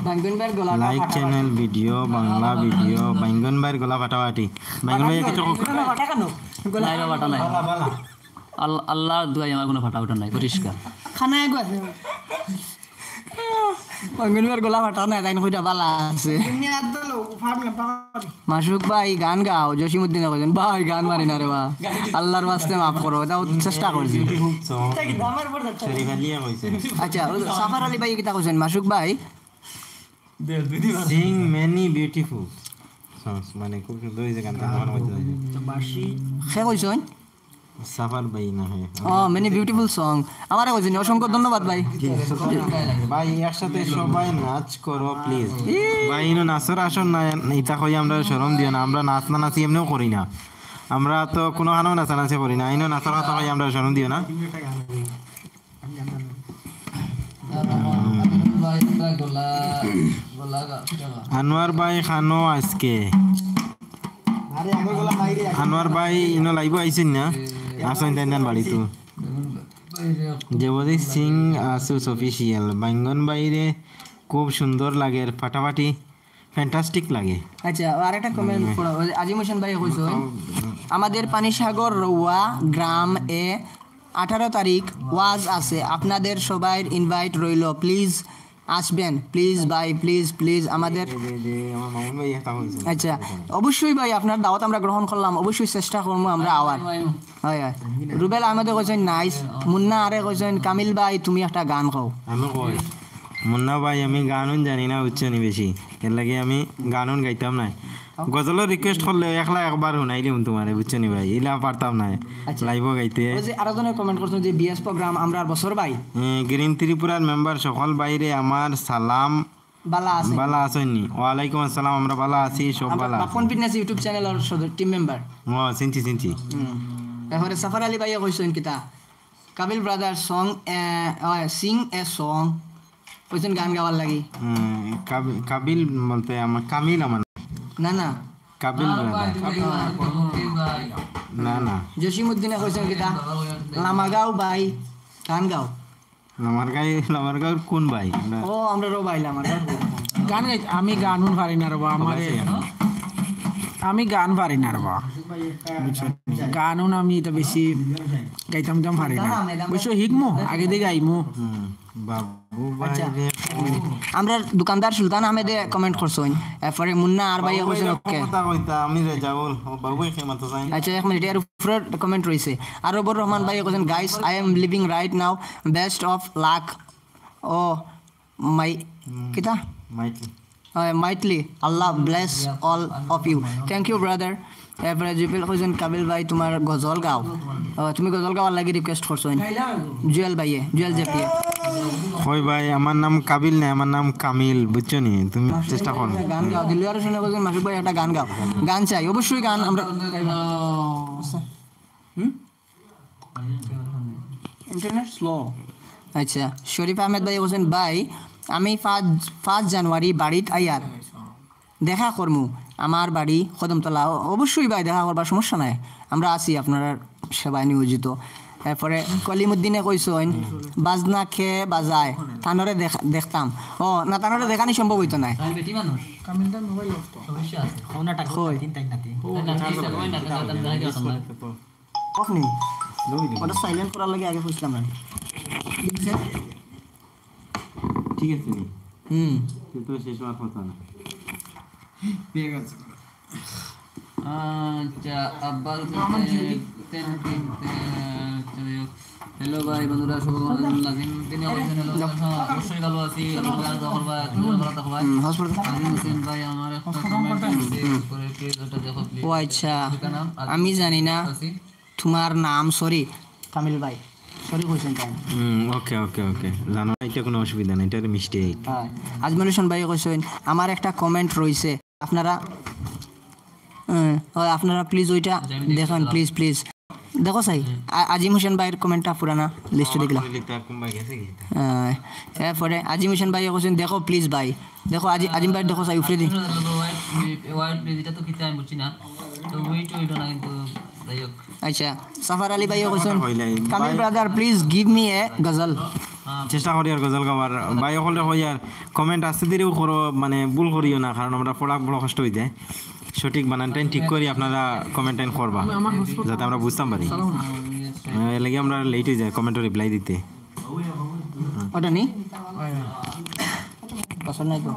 বাইঙ্গন ভাইর গলা লাইক ফাটাফাটি। চ্যানেল ভিডিও, বাংলা ভিডিও, বাইঙ্গন ভাইর গলা ফাটাফাটি। বাইঙ্গন ভাই কিছু কও। গলা ফাটা কেন? গলা লাইভে ফাটা নাই। বালা, বালা। আল-, আল্লাহর দোয়াই আমার কোনো ফাটা উঠা নাই, পরিষ্কার। খানা এগো আছে। বাইঙ্গন ভাইর গলা ফাটা নাই, তাইন কইরা বালা আছে। তুমি আর দলো, ফাট না, ফাট। মাসুক ভাই, গান গাও, জসিমউদ্দিনে কইছইন, "ভাই, গান পারি না রে বা। আল্লাহর ওয়াস্তে মাফ করো, এটাও চেষ্টা করছি।" Beautiful song। শরীফ আলিয়ে কইছে। আচ্ছা, ওই সাফার আলী ভাই কিতা কইছইন, মাসুক ভাই? Sing many beautiful songs, মানে খুব সুন্দর অইছে গানটা, মনে অইছে। কে কইছইন? সাফার ভাই না হয়। ও, many beautiful song। আমারে কইছইন, অসংখ্য ধন্যবাদ ভাই। ভাই, একসাথে সবাই নাচ করো, please। ভাই, ইনো নাচর আসর না, ইতা কই আমরা শরম দিও না, আমরা নাচ না নাচি এমনেও করি না। আমরা তো কোনো খানেও নাচানাচি করি না, ইনো নাচর কথা কই আমরা শরম দিও না। আনোয়ার ভাই খানো আজকে। আনোয়ার ভাই ইনো লাইভো আইছইন না? আছইন তাইন তান বাড়িত। দেবজিৎ সিং আসুস অফিসিয়াল। বাইঙ্গন ভাইরে খুব সুন্দর লাগে, ফাটাফাটি, ফ্যান্টাস্টিক লাগে। আচ্ছা, আর একটা কমেন্ট পড়ো। ওই যে আজিম হোসেন ভাই কইছো, আমাদের পানিসাগর রৌয়া গ্রাম এ আঠারো তারিখ ওয়াজ আছে, আপনাদের সবাই ইনভাইট রইল, প্লিজ আসবেন, প্লিজ ভাই, প্লিজ প্লিজ। আমাদের এই যে, যে আমার মামুন ভাই এটা হয়েছে। আচ্ছা, অবশ্যই ভাই, আপনার দাওয়াত আমরা গ্রহণ করলাম, অবশ্যই চেষ্টা করবো আমরা আওয়ার। হয়, হয়। রুবেল আহমেদে কইছেন নাইস, মুন্না আরে কইছেন কামিল ভাই তুমি একটা গান গাও। আমি কই, মুন্না ভাই, আমি গানও জানি না, বুঝছো নি বেশি, এর লাগি আমি গানও গাইতাম না। গজলর রিকোয়েস্ট করলে একলা একবার শুনাইলিম তোমারে, বুঝছো নি ভাই, ইলা পারতাম না আচ্ছা। লাইভও গাইতে। ওই যে আরেকজনে কমেন্ট করছেন যে বিএস প্রোগ্রাম আমরার বছর ভাই। এ, গ্রিন ত্রিপুরার মেম্বার সকল বাইরে আমার সালাম। বালা আছে। বালা আছইন নি? ওয়ালাইকুম আসসালাম, আমরা বালা আছি, সব বালা আছি। বাপন ফিটনেস ইউটিউব চ্যানেলর সদর টিম মেম্বার। ও, চিনছি, চিনছি। তারপরে সাফার আলী ভাইয়া কইছেন কিতা, Kabil brother song, Singh a song কইছেন গান গাওয়ার লাগি। হুম, কাবি-, কাবিল বলতে আমার কামিল আমার। না না, কাবিল brother। না, না। জসিমউদ্দিনে কইছেন কিতা, লামাগাও ভাই গান গাও। লামারগাঁও, লামারগাঁওর কোন ভাই? আমরা ও আমরা রো ভাই লামাগাও। গান গাই, আমি গান উন পারি না রে বা, আমারে, আমি গান পারি না রে বা। বুঝছো? গান উন আমি এটা বেশি গাইতাম টাম পারি না। বুঝছো, হিকমু, আগে দিয়ে গাইমু। হুম, বাবু ভাই আচ্ছা। রে। আমরা দোকানদার সুলতান আহমেদে কমেন্ট করছেন, এরপরে মুন্না আর ভাইয়া কইছেন ওকে। কথা কইতা, আমি রেজাউল, ও বাবু একে মাত্র যাই। আচ্ছা, এক মিনিট, এর উপরে কমেন্ট রয়েছে। আরবর রহমান ভাইয়া কইছেন, guys, I am living right now, best of luck. ও মাই কিতা? মাইকি। Mightily, Allah bless all of you. Thank you brother. এরপরে জুবেল কইছেন, কাবিল ভাই তোমার গজল গাও। ও, তুমি গজল গাওয়ার লাগি রিকোয়েস্ট করছো। জুয়েল ভাইয়ে, জুয়েল জেপিয়ে। কই ভাই, আমার নাম কাবিল না, আমার নাম কামিল, বুঝছো নি? তুমি চেষ্টা করো। গান গাও, দিলুয়ার হোসেনে কইছেন, মাসুক ভাই একটা গান গাও। গান চাই, অবশ্যই গান আমরা। হুম? Internet slow. আচ্ছা, শরীফ আহমেদ ভাই বলছেন, ভাই আমি পাঁচ পাঁচ জানুয়ারি বাড়িত আইয়ার, দেখা করমু, আমার বাড়ি কদমতলা। অ-, অবশ্যই ভাই দেখা করবার, সমস্যা নাই, আমরা আছি আপনার সেবায় নিয়োজিত। এরপরে কলিমুদ্দিনে কইছইন, বাজনা খে বাজায়, তানরে দেখ-, দেখতাম। ও না, তানরে দেখানি সম্ভব হইতো না। কামিলদার মোবাইল অফ তো। কই? অফ নি? ওটা সাইলেন্ট করার লাগি আগে কইছিলাম না। ঠিক আছে নি? হুম। কিন্তু শেষ হওয়ার কথা না। আচ্ছা, আব্বাস হোসেন, তেন-, তেন-, তেন-, আচ্ছা, যাই হোক। হ্যালো ভাই, বন্ধুরা, শুভ নাজিম দিনে বলছেন, হ্যালো, হ্যাঁ, অবশ্যই ভালো আছি। আপনারা দোয়া করবা, তুমিও ভালো থাকবা। হুম, হসপিটাল। আজিম হোসেন ভাই, আমার একটা কমেন্ট আছে, উপরে প্লিজ ওটা দেখো, প্লিজ। ও আচ্ছা, ঠিকানা, আমি জানি না আছি। তোমার নাম, সরি, কামিল ভাই, সরি কইছেন তাই। হুম, ওকে, ওকে, ওকে। জানো, এটা কোনো অসুবিধা নেই, এটা মিস্টেক। হ্যাঁ, আজমল হোসেন ভাই কইছেন, আমার একটা কমেন্ট রইছে, আপনারা, হুম, হয়, আপনারা প্লিজ ওইটা দেখেন, প্লিজ, প্লিজ। দেখো চাই, আ-, আজিম হোসেন ভাইয়ের কমেন্টটা পুরানা লিস্টে দেখলাম। আহ, এরপরে আজিম হোসেন ভাই কইছেন, দেখো প্লিজ ভাই, দেখো আজি-, আজিম ভাই দেখো চাই উপরে দি। ওয়াইড, ওয়াইড, প্লিজ, এটা তো কিতা আমি বুঝছি না। তো ওয়েট, ওয়েট না কিন্তু, যাই হোক। আচ্ছা, সাফার আলী ভাইও কইছেন, হইলাই, কামিল ভাই। Brother, please give me a ghazal. চেষ্টা করি আর গজল গাওয়ার। ভাই অকলে কই আর কমেন্ট আস্তে ধীরেও করো, মানে ভুল করিও না, কারণ আমরা পড়া বড় কষ্ট হইতে। সঠিক বানানটাই ঠিক করি আপনারা কমেন্ট টাইম করবা, যাতে আমরা বুঝতাম পারি। আহ, এর লাগি আমরা লেট হয়ে যায় কমেন্টও রিপ্লাই দিতে। ওটা নি? পাসওয়ার্ড নাই তো?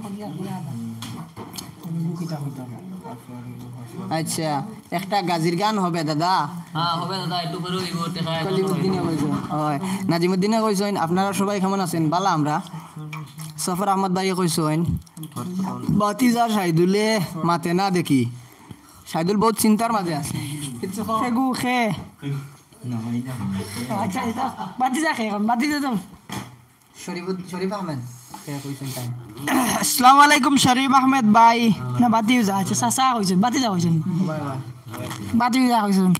আচ্ছা, একটা গাজির গান হবে দাদা। হ্যাঁ, হবে দাদা, একটু করে ওই বোর্ডে খায়। কলিমুদ্দিনে কইছেন, হয়। নাজিমুদ্দিনে কইছেন, আপনারা সবাই কেমন আছেন? বালা আমরা। সফর আহমদ ভাই কইছেন, বাতিজা সাইদুলে মাতে না দেখি। সাইদুল বহুত চিন্তার মাঝে আছে। খেগু খে। আচ্ছা, এটা বাতিজা খে এখন, বাতিজা তো। শরীফুদ-, শরীফ আহমেদ, কে কইছেন তাই? আসসালামু আলাইকুম শরীফ আহমেদ ভাই। না, বাতিজা, আচ্ছা, চাচা কইছেন, বাতিজা কইছেন। বাতিজা কইছেন।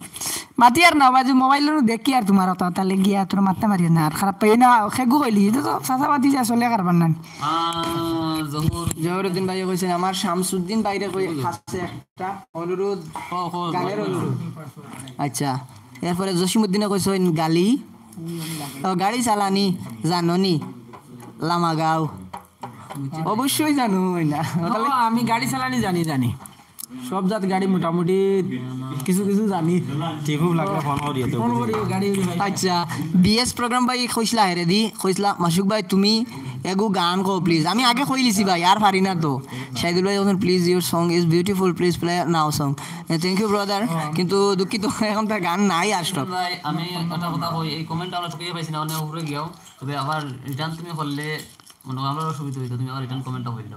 বাতি আর না, বাজু মোবাইল দেখি আর তোমার অত, তাহলে গিয়া তোর মাথা মারিও না, আর খারাপ পাই না, খেগু কইলি, এটা তো চাচা বাতিজা চলে কারবার না। আহ, জহুর। জহুরুদ্দিন ভাই কইছেন, আমার শামসুদ্দিন বাইরে কই আছে একটা অনুরোধ, ক, ক, গানের অনুরোধ। আচ্ছা, এরপরে জসিমুদ্দিনে কইছেন গালি, ও, গাড়ি চালানি জানো নি? লামাগাও। অবশ্যই জানো না। ও, আমি গাড়ি চালানি জানি, জানি। সব জাত গাড়ি মোটামুটি কিছু কিছু জানি। টিপু লাগলে ফোন করিও তো। ফোন করিও, গাড়ি উড়ি ভাই। আচ্ছা, বিএস প্রোগ্রাম ভাই কইছলা, হেরে দি কইছলা, "মাসুক ভাই, তুমি এগু গান কও প্লিজ।" আমি আগে কইলিছি ভাই, আর পারি না তো। শাহিদুল ভাই, "Please, your song is beautiful, please play now song." Thank you brother, কিন্তু দুঃখিত, এখন তো গান নাই আর সব। ভাই, আমি একটা কথা কই, এই কমেন্ট আমরা চুকিয়ে পাইছি না, অনেক উপরে গিয়াও। তবে আবার রিটার্ন তুমি করলে মনে হয় আমরারও সুবিধা হইতো, তুমি আবার রিটার্ন কমেন্টটা করলে।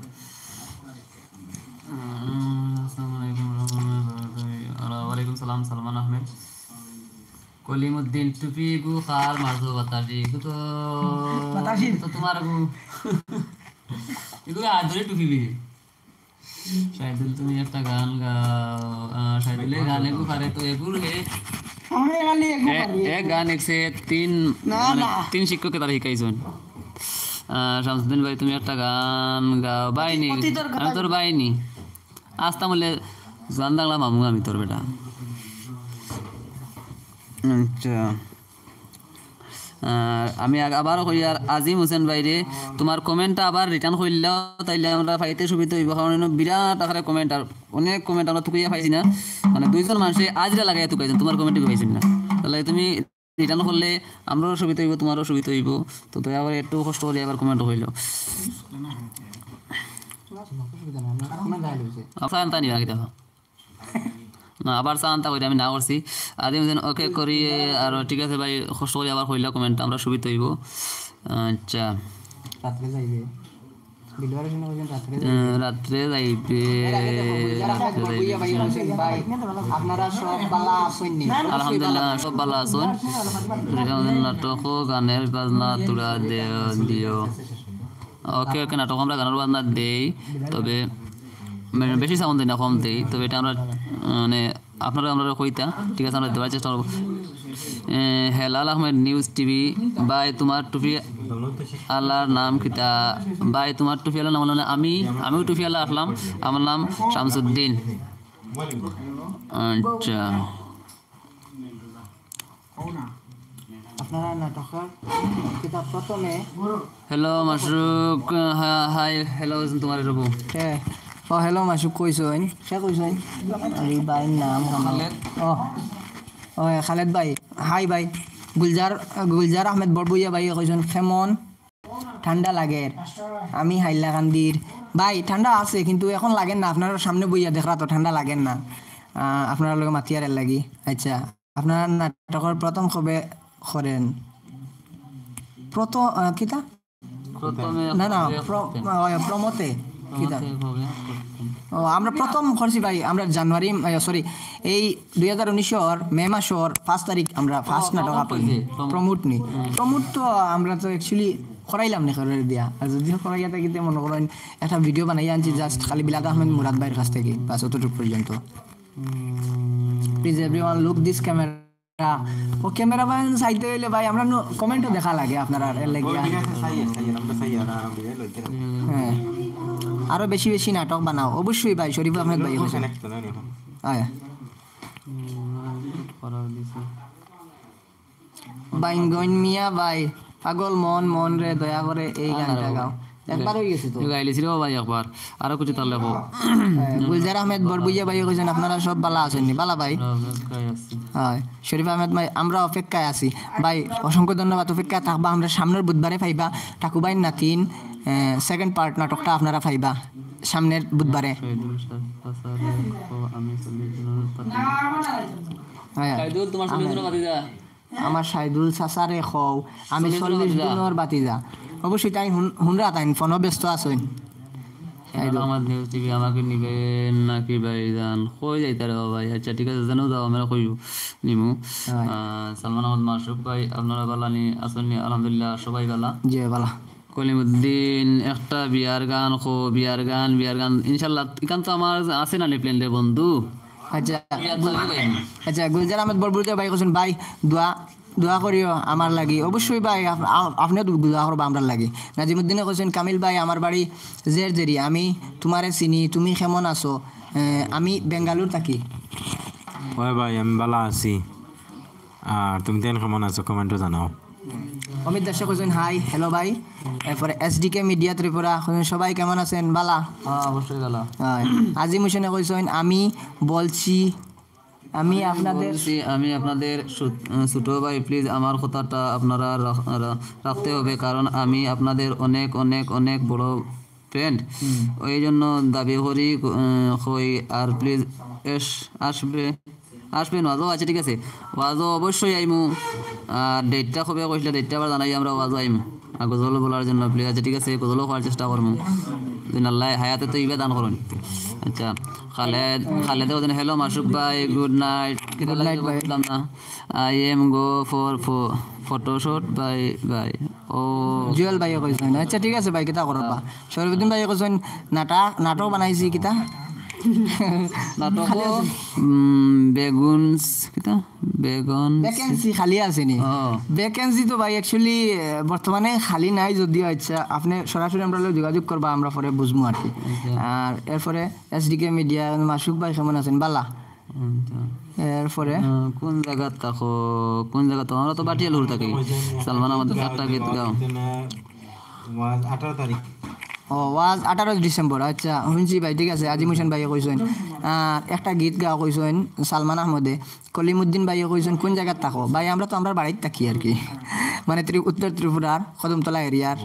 উম, আসসালামু আলাইকুম রহমতুল্লাহি ওয়া বারাকাতুহু। ওয়ালাইকুম সালাম, সালমান আহমেদ। কলিমুদ্দিন, টুপি গু কার মাঝে বাতাসি? এগু তো, বাতাসি। এগু তো তোমার গু। এগু আদরে টুপি বি। শাহিদুল, তুমি একটা গান গাও। আহ, শাহিদুলে গান এগু পারে তো এগুর হে। আমি খালি এগু এ-, পারি। এক গান এক সে তিন, না, মানে, না। তিন শিক্ষকে তারা শিখাইছেন। আহ, শামসুদ্দিন ভাই, তুমি একটা গান গাও। বাইনি, অতীতর কথা। আমি তোর বাইনি। আসতাম বলে গান দাংলা মামু আমি তোর বেটা। আচ্ছা। আহ, আমি আগ-, আবারও কই আর আজিম হোসেন ভাইরে, তোমার কমেন্টটা আবার রিটার্ন করলেও তাইলে আমরা পাইতে সুবিধা হইব, কারণ এনে বিরাট আকারে কমেন্ট আর অনেক কমেন্ট আমরা তুকাইয়া পাইছি না, মানে দুইজন মানুষে আজরা লাগাইয়া তুকাইছেন, তোমার কমেন্ট পাইছেন না, তাহলে তুমি রিটার্ন করলে আমরারও সুবিধা হইব, তোমারও সুবিধা হইব। তো দয়া করে একটু কষ্ট করে আবার কমেন্ট হইল। আপনার আনতা নিবা কিতা? না, আবার চা আনতা কইরা আমি না করছি। আদিম হোসেন, ওকে করি, আর ঠিক আছে ভাই, কষ্ট করি আবার কইলা কমেন্ট, আমরা সুবিধা হইব। আচ্ছা। রাত্রে যাইবে। ডেলিভারি শুনে বলছেন রাত্রে যাইবে। আহ, রাত্রে যাইবে, এর আগে দেখো, গুলজার আহমেদ রাত্রে বরবুইয়া যাইবে। ভাই বলছেন, "ভাই, আপনারা সব বালা আছইন নি?" আলহামদুলিল্লাহ, সব বালা আছইন। নাটক, গানের বাজনা তুরা দে-, দিও। ওকে, ওকে, নাটক আমরা গানের বাজনা দেই, তবে মানে বেশি সাউন্ড দেই না, কম দেই, তবে এটা আমরা মানে আপনারা আমরা কইতা, ঠিক আছে, আমরা দেওয়ার চেষ্টা করব। এ, হেলাল আহমেদ নিউজ টিভি, ভাই তোমার টুপি আলার নাম কিতা? ভাই তোমার টুপি আলার নাম হলো না, আমি, আমিও টুপি আলা আসলাম, আমার নাম শামসুদ্দিন। আচ্ছা। আপনারা নাটকর কিতা প্রথমে হ্যালো মাসুক, হা-, হাই, হ্যালো, তোমার রবু। কে? ও, হ্যালো মাসুক কইছইন? কে কইছইন? আরে ভাই নাম আমার। খালেদ। ও, ও, হ্যাঁ, খালেদ ভাই। হাই ভাই। গুলজার, গুলজার আহমেদ বড়বুইয়া ভাই কইছইন, "কেমন ঠান্ডা লাগের?" আমি হাইলাকান্দির। ভাই, ঠান্ডা আছে, কিন্তু এখন লাগের না। আপনারা সামনে বইয়া দেখরা তো ঠান্ডা লাগের না। আহ, আপনারার লগে মাতিয়ার এর লাগি। আচ্ছা। আপনারা নাটকর প্রথম কবে করেন? প্রথম, আহ, কিতা? প্রথমে না, না, কবে প্র-, করতেন? আহ, প্রমোতে। কিতা? প্রমোতে কবে করতেন? ও, আমরা প্রথম করছি ভাই, আমরা জানুয়ারি, আহ, সরি, এই দুই হাজার উনিশর মে মাসর পাঁচ তারিখ আমরা ফার্স্ট ও, নাটক প্রমোট আপনি। করছে, প্রমোট। প্রমোট নি। হুম। প্রমোট তো আমরা তো actually করাইলাম না কারোর দিয়া। আর যদি করাইয়া থাকি তে মনে করেন একটা ভিডিও বানাইয়া আনছি just খালি বিলাত আহমেদ মুরাদ ভাইর কাছ থেকে, বাস অতটুকু পর্যন্ত। Please everyone look this camera. ও ক্যামেরা ম্যান চাইতে হইলে ভাই আমরা কমেন্টও দেখা লাগে আপনারা এর লাগিয়া। ঠিক আছে, চাই, চাই, আমরা চাই, আর, আর, আমরা লইতে রাখবো। হ্যাঁ। আরো বেশি বেশি নাটক বানাও। অবশ্যই ভাই, শরীফ আহমেদ ভাই। Connect তো নাই এখন। হ্যাঁ। বাইঙ্গন মিয়া ভাই, পাগল মন মন রে, দয়া করে এই গানটা গাও। একবার হয়ে গেছে তো। গাইলিছিল ভাই একবার, আরো কিছু তাহলে হোক। হ্যাঁ, গুলজার আহমেদ বরবুইয়া ভাই কইছেন, "আপনারা সব বালা আছেন নি?" বালা ভাই। আমরা অপেক্ষায় আছি। হ্যাঁ, শরীফ আহমেদ ভাই, "আমরা অপেক্ষায় আছি।" ভাই, অসংখ্য ধন্যবাদ, অপেক্ষায় থাকবা। আমরা সামনের বুধবারে পাইবা ঠাকুবাইর নাতিন, আহ, সেকেন্ড পার্ট নাটকটা আপনারা পাইবা সামনের বুধবারে। শহীদুল শাহ, আমি চল্লিশ জনের পাতি। হ্যাঁ। শহীদুল, তোমার চল্লিশ জনের পাতি যা। আমার শাহিদুল চাচারে কও, আমি চল্লিশ জনের চল্লিশ ভাতিজা। জনের ভাতিজা। অবশ্যই তাই হুন-, হুনরা তাই ফোনো ব্যস্ত আছইন। শাহিদুল। আমার নিউজ টিভি আমাকে নিবেন নাকি ভাইজান? কই যাইতা রে বাবা ভাই? আচ্ছা, ঠিক আছে, যেন যাও, আমরা কইব, নিমু। হ্যাঁ। আহ, সালমান আহমদ মাসুক ভাই, আপনারা বালা নি, আছেন নি? আলহামদুলিল্লাহ, সবাই বালা। জি, বালা। কলিমুদ্দিন, একটা বিয়ার গান কো, বিয়ার গান, বিয়ার গান। ইনশাল্লাহ, ইখান তো আমার আছে না নি প্ল্যান রে বন্ধু? আচ্ছা, আচ্ছা, গুলজার আহমেদ বড়বুইয়া ভাই কইছেন, "ভাই, দোয়া, দোয়া করিও আমার লাগি।" অবশ্যই ভাই, আপ-, আ-, আপনিও দো-, দোয়া করবা আমরার লাগি। নাজিমুদ্দিনে কইছেন, "কামিল ভাই, আমার বাড়ি জেরজেরি, আমি তোমারে চিনি, তুমি কেমন আছো?" এ, আমি বেঙ্গালুর থাকি। ওই ভাই, আমি বালা আছি। আর তুমি তেন কেমন আছো? কমেন্টে জানাও। অমিত দাসে কইছইন হাই, হ্যালো ভাই। এরপরে এসডিকে মিডিয়া ত্রিপুরা কইছইন, সবাই কেমন আছেন? বালা। হ্যাঁ, অবশ্যই ভালো। হয়। আজিম হোসেনে কইছইন আমি বলছি, আমি আপনাদের বলছি, আমি আপনাদের সু- আহ, ছোট ভাই, প্লিজ আমার কথাটা আপনারা রাখ- রা- রাখতে হবে, কারণ আমি আপনাদের অনেক অনেক অনেক বড় ফ্রেন্ড। ওই জন্য দাবি করি, আহ, কই আর প্লিজ এস আসবে আসবেন ওয়াজও আছে, ঠিক আছে? ওয়াজও অবশ্যই আইমু। আর ডেটটা কবে কইছিলা, ডেটটা আবার জানাই আমরা, ওয়াজও আইমু। আর গজল বলার জন্য প্লিজ আছে, ঠিক আছে? গজলও করার চেষ্টা করমু। দিন আল্লাহ হায়াতে তো ইবে দান করুন। আচ্ছা, খালেদ খালেদে বলছেন, হ্যালো মাসুক ভাই, গুড নাইট। কিতা Good night লাগে ভাই। বুঝলাম না। I am go for photoshoot bye bye. ও জুয়েল ভাইয়ে কইছইন, আচ্ছা ঠিক আছে ভাই, কিতা করবা? শরীফুদ্দিন ভাইয়ে কইছইন নাটক নাটক বানাইছি কিতা? নাটক, উম, বেগুন কিতা বেগুন ভ্যাকেন্সি খালি আছে নি? ও। ভ্যাকেন্সি তো ভাই অ্যাকচুয়ালি বর্তমানে খালি নাই, যদিও আচ্ছা আপনি সরাসরি আমরা লগে যোগাযোগ করবা, আমরা পরে বুঝমু আর কি। আর এরপরে এসডিকে মিডিয়া, মাসুক ভাই কেমন আছেন? বালা। আচ্ছা। এরপরে আহ, কোন জায়গাত থাকো? কোন জায়গাত থাকো? আমরা তো বাটিয়ালুর থাকি। সালমান আহমদ একটা গীত গাও। ওয়াজ আঠারো তারিখ। ও ওয়াজ আঠারো ডিসেম্বর। আচ্ছা, শুনছি ভাই, ঠিক আছে। আজিম হোসেন ভাইয়ে কইছইন, আর একটা গীত গাওয়া কইছইন সালমান আহমদে। কলিমুদ্দিন ভাইয়ে কইছইন কোন জায়গাত থাকো? ভাই, আমরা তো আমরার বাড়িত থাকি আর কি, মানে ত্রি- উত্তর ত্রিপুরার কদমতলা এরিয়ার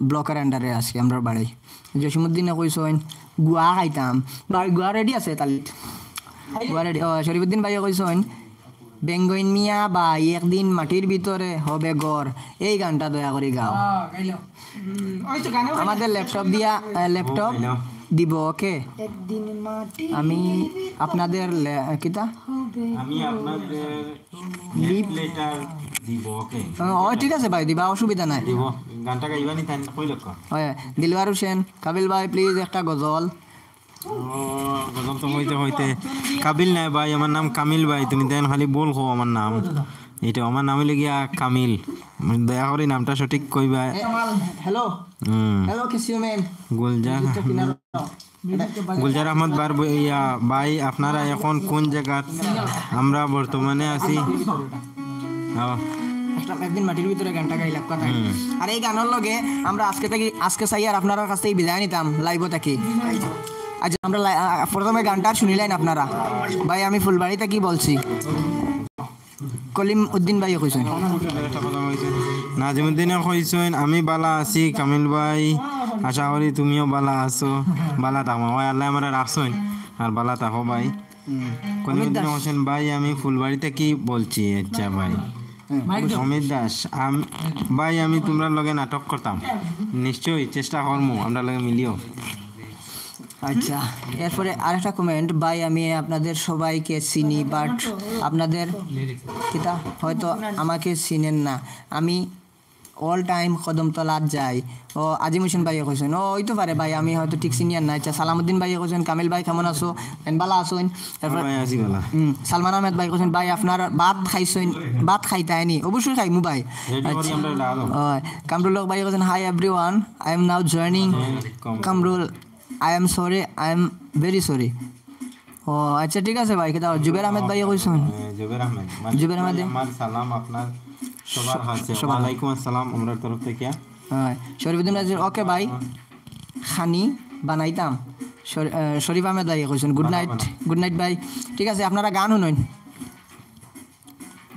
ব্লকের আন্ডারে আছি আমরার বাড়ি। জসিমুদ্দিনে কইছইন গুয়া খাইতাম। ভাই, গুয়া রেডি আছে তালিত? গুয়া রেডি। ও, শরীফুদ্দিন ভাইয়ে কইছইন বেঙ্গইন মিয়া ভাই একদিন মাটির ভিতরে হবে ঘর, এই গানটা দয়া করি গাও। আমাদের ল্যাপটপ দিয়া, আহ, ল্যাপটপ দিব, ওকে? একদিন মাটি আমি আপনাদের লে- কিতা? আমি আপনাদের লেটার দিব, ওকে? ও, ঠিক আছে ভাই, দিবা, অসুবিধা নাই। দিব। গানটা গাইবা নি, তাই কই লক্ষ? হয়, দিলওয়ার হোসেন, কাবিল ভাই, প্লিজ একটা গজল। ও, গজল তো হইতে হইতে। কাবিল নাই ভাই, আমার নাম কামিল ভাই, তুমি দেন খালি বল কও আমার নাম। এটা আমার নাম হইলে গিয়া কামিল। দয়া করি নামটা সঠিক কইবা। হ্যালো, হুম। হ্যালো, কিসিউ ম্যান? গুলজার গুলজার আহমদ বার ইয়া ভাই, আপনারা এখন কোন জায়গাত? আমরা বর্তমানে আছি। আও। একটা একদিন মাটির ভিতরে গানটা গাইলাম কথা। আর এই গানের লগে আমরা আজকে থাকি, আজকে চাই আর আপনার কাছ থেকে বিদায় নিতাম লাইভও থাকি। আচ্ছা, আমরা লাই- আ, প্রথমে গানটা শুনিলেন আপনারা। ভাই, আমি ফুলবাড়ি থাকি বলছি। কলিম উদ্দিন ভাইয়ে কইছইন। নাজিমুদ্দিনে কইছইন, আমি বালা আছি কামিল ভাই, আশা করি তুমিও বালা আছো। বালা থাকো ভাই, আল্লাহ আমরা রাখছইন, আর বালা থাকো ভাই। কলিমুদ্দিন হোসেন ভাই, আমি ফুলবাড়ি থাকি বলছি। আচ্ছা ভাই। অমিত দাস, আম- ভাই, আমি তোমরার লগে নাটক করতাম, নিশ্চয়ই চেষ্টা করমু আমরা লগে মিলিও। আচ্ছা, এরপরে আরেকটা কমেন্ট, ভাই আমি আপনাদের সবাইকে চিনি, বাট আপনাদের কিতা হয়তো আমাকে চিনেন না। আমি অল টাইম কদমতলাত যাই। ও, আজিম হোসেন ভাইয়ে কইছইন, ও, হইতে পারে ভাই, আমি হয়তো ঠিক চিনিয়ার না। আচ্ছা, সালামুদ্দিন ভাইয়ে কইছইন, কামিল ভাই কেমন আছো? এন বালা আছইন? এরপর ভাই, আছি বালা। হুম, সালমান আহমেদ ভাই কইছইন, ভাই আপনার ভাত খাইছইন, ভাত খাইতায়নি? অবশ্যই খাইমু ভাই। রেডি করি আমরা লাগাবো। ওই, কামরুল হক ভাই কইছইন, hi everyone, I am now joining. Kamrul, I am sorry, I am very sorry. ও আচ্ছা, ঠিক আছে ভাই, কিতা জুবের আহমেদ ভাই কইছইন? এ, জুবের আহমেদ। জুবের আহমেদ। আমার সালাম আপনার সবার কাছে। সবার। ওয়ালাইকুম আসসালাম, আমরার তরফ থেকে। হ্যাঁ, শরীফুদ্দিন নাজির, ওকে ভাই। খানি বানাইতাম। শর- আহ, শরীফ আহমেদ ভাই কইছইন, গুড নাইট, গুড নাইট ভাই। ঠিক আছে, আপনারা গান শুনইন।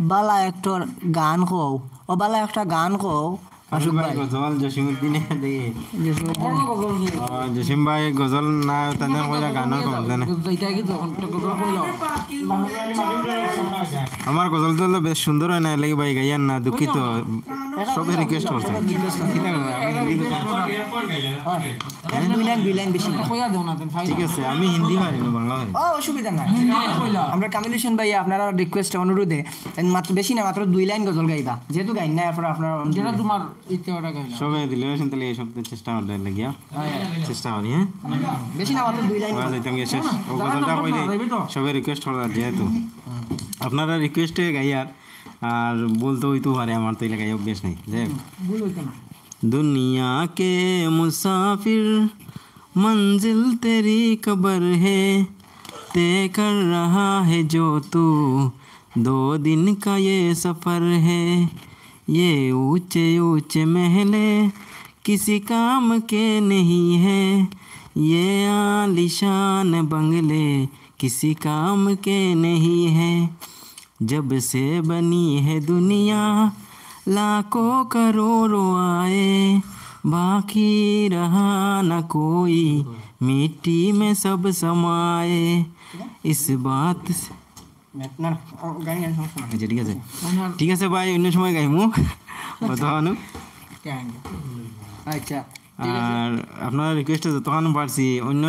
বালা একটা গান কও, ও বালা একটা গান কও। মাসুক ভাই। গজল জসিমুদ্দিনে দে। জসিমুদ্দিন। ও, জসিম ভাই গজল না, তাদের কইলা গানর কম জানে। আমার গজল তো বেশ সুন্দর হয় না, এর লাগি ভাই গাইয়ার না, দুঃখিত। সবে রিকোয়েস্ট করছে। দুই লাইন, দুই লাইন বেশি না। ঠিক আছে, আমি হিন্দি পারি না, বাংলা পারি। ও, অসুবিধা নাই। আমরা কামিল হোসেন ভাই, আপনারা রিকোয়েস্ট অনুরোধে, and মাত্র, বেশি না, মাত্র দুই লাইন গজল গাইবা, যেহেতু গাইন না। এরপর আপনারা অনুরোধে। তোমার ইচ্ছে ওটা গাইলাম। সবে দিলে শুনতে লাগে, সব চেষ্টা করতে লাগিয়া। চেষ্টা করি, হ্যাঁ? বেশি না, মাত্র দুই লাইন। ওরা যাইতাম গিয়ে শেষ। ও গজলটা কইলে সবে রিকোয়েস্ট করা যেহেতু। আপনারা রিকোয়েস্টে গাইয়ার, আর বলতে হইতেও পারে, আমার তো এলাকায় অভ্যেস নেই। যাই হোক। ভুল হইতো না। दुनिया के मुसाफिर, मंजिल तेरी कब्र है, तय कर रहा है जो तू, दो दिन का ये सफर है, ये ऊंचे ऊंचे महले किसी काम के नहीं है, ये आलीशान बंगले किसी काम के नहीं है। जब से बनी है दुनिया, लाखों करोड़ों आए, बाकी रहा न कोई, मिट्टी में सब समाए। इस बात से না, না, ও গান গান সমস্যা নাই। আচ্ছা, ঠিক আছে। না, না। ঠিক আছে ভাই, অন্য সময় গাইমু। অতখানো। গান। আচ্ছা, ঠিক আছে। আর আপনারা রিকোয়েস্টে যতখানো পারছি, অন্য,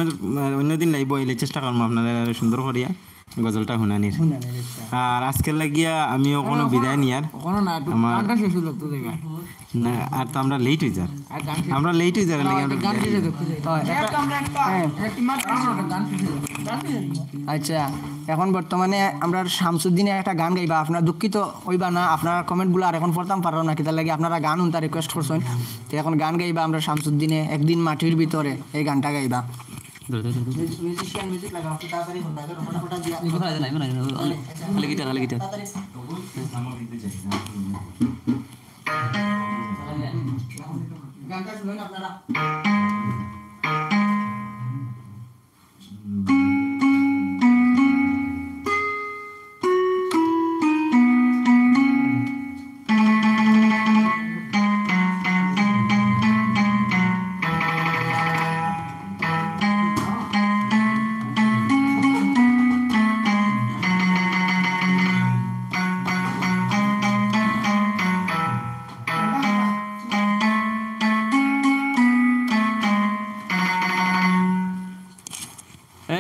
অন্য দিন লাইভ অইলে চেষ্টা করমু আপনারা আরো সুন্দর করিয়া গজলটা হুনানির। হুনানির, আচ্ছা। আর আজকের লাগিয়া আমিও কোনো বিদায় নিয়ার। কোনো না, একটু আমার গানটা শেষ হলো তো দেখা। না, আর তো আমরা লেট হই যার। আর গান শেষ। আমরা লেট হই যার, না, লাগে আমরা গান শেষ হলো। হ্যাঁ। আচ্ছা, এখন বর্তমানে আমরা শামসুদ্দিনে একটা গান গাইবা। আপনারা দুঃখিত হইবা না, আপনারা কমেন্টগুলো আর এখন পড়তাম পারলাম না, কিতার লাগি আপনারা গান হুনতা রিকোয়েস্ট করছেন। তো এখন গান গাইবা আমরা শামসুদ্দিনে, একদিন মাটির ভিতরে, এই গানটা গাইবা। ধরো, ধরো, ধরো, ধরো। মিউজিশিয়ান মিউজিক লাগাও, একটু তাড়াতাড়ি হোক, তাড়াতাড়ি, ফটাফট দিয়া। এগুলো হারাই দিলাম, এগুলো হারাই দিলাম। খালি গিটার, খালি গিটার। তাড়াতাড়ি। গানটা শুনুন আপনারা।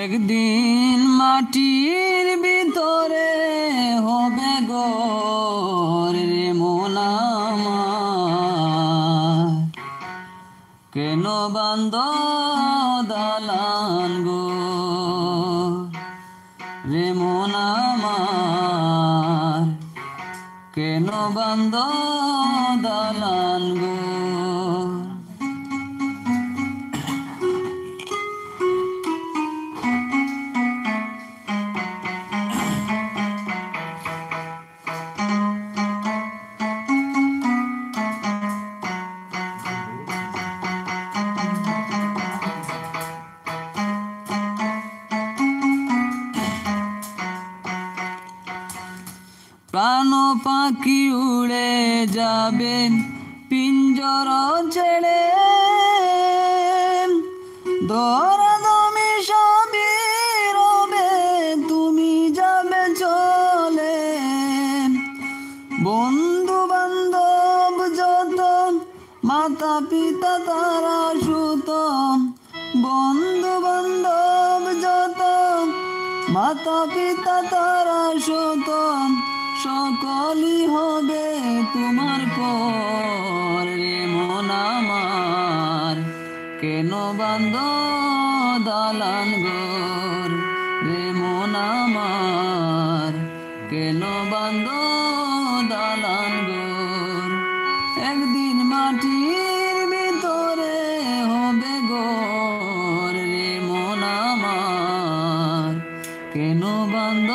একদিন মাটির ভিতরে হবে ঘর রে মন আমার, কেন বান্ধ দালান ঘর রে মন আমার, কেন বান্ধ দালান ঘর। প্রাণ পাখি উড়ে যাবে পিঞ্জর ছেড়ে, ধরাধমি সবই রবে, তুমি যাবে চলে। বন্ধু বান্ধব যত, মাতা পিতা তারা সুত, বন্ধু বান্ধব যত, মাতা পিতা তারা সুত, সকলই হবে তোমার পর রে মন আমার। কেন বান্ধ দালান ঘর রে মন আমার, কেন বান্ধ দালান ঘর? একদিন মাটির ভিতরে হবে ঘর রে মন আমার, কেন বান্ধ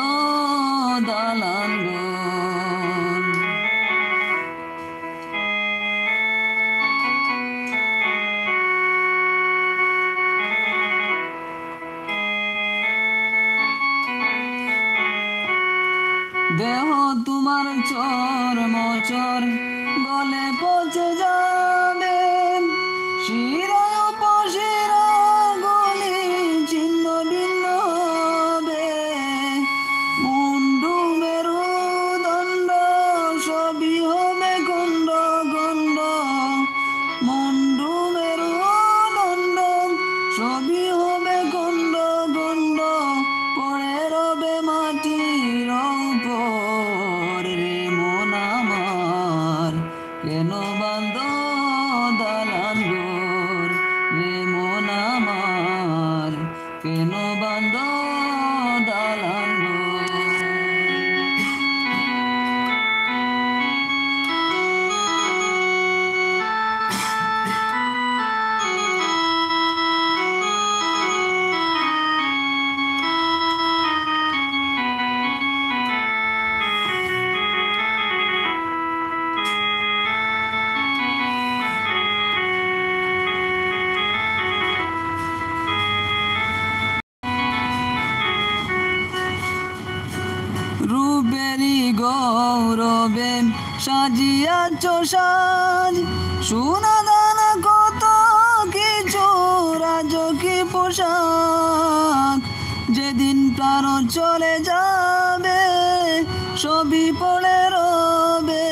দালান ঘর? দেহ তোমার চর্ম চর গলে পচে যাবে, শিরা উপশিরা গলি ছিন্ন ভিন্ন হবে। মুন্ডু মেরুদণ্ড সবই হবে খণ্ড খণ্ড। মুন্ডু মেরুদণ্ড সবই হবে খণ্ড খণ্ড। পড়ে রবে মাটির উপর রে মন আমার, কেন বান্ধ দালান ঘর? রূপেরি গৌরবে সাজিয়াছ সাজ, সোনা দানা কত কিছু রাজকী পোশাক। যেদিন প্রাণ চলে যাবে, সবই পড়ে রবে,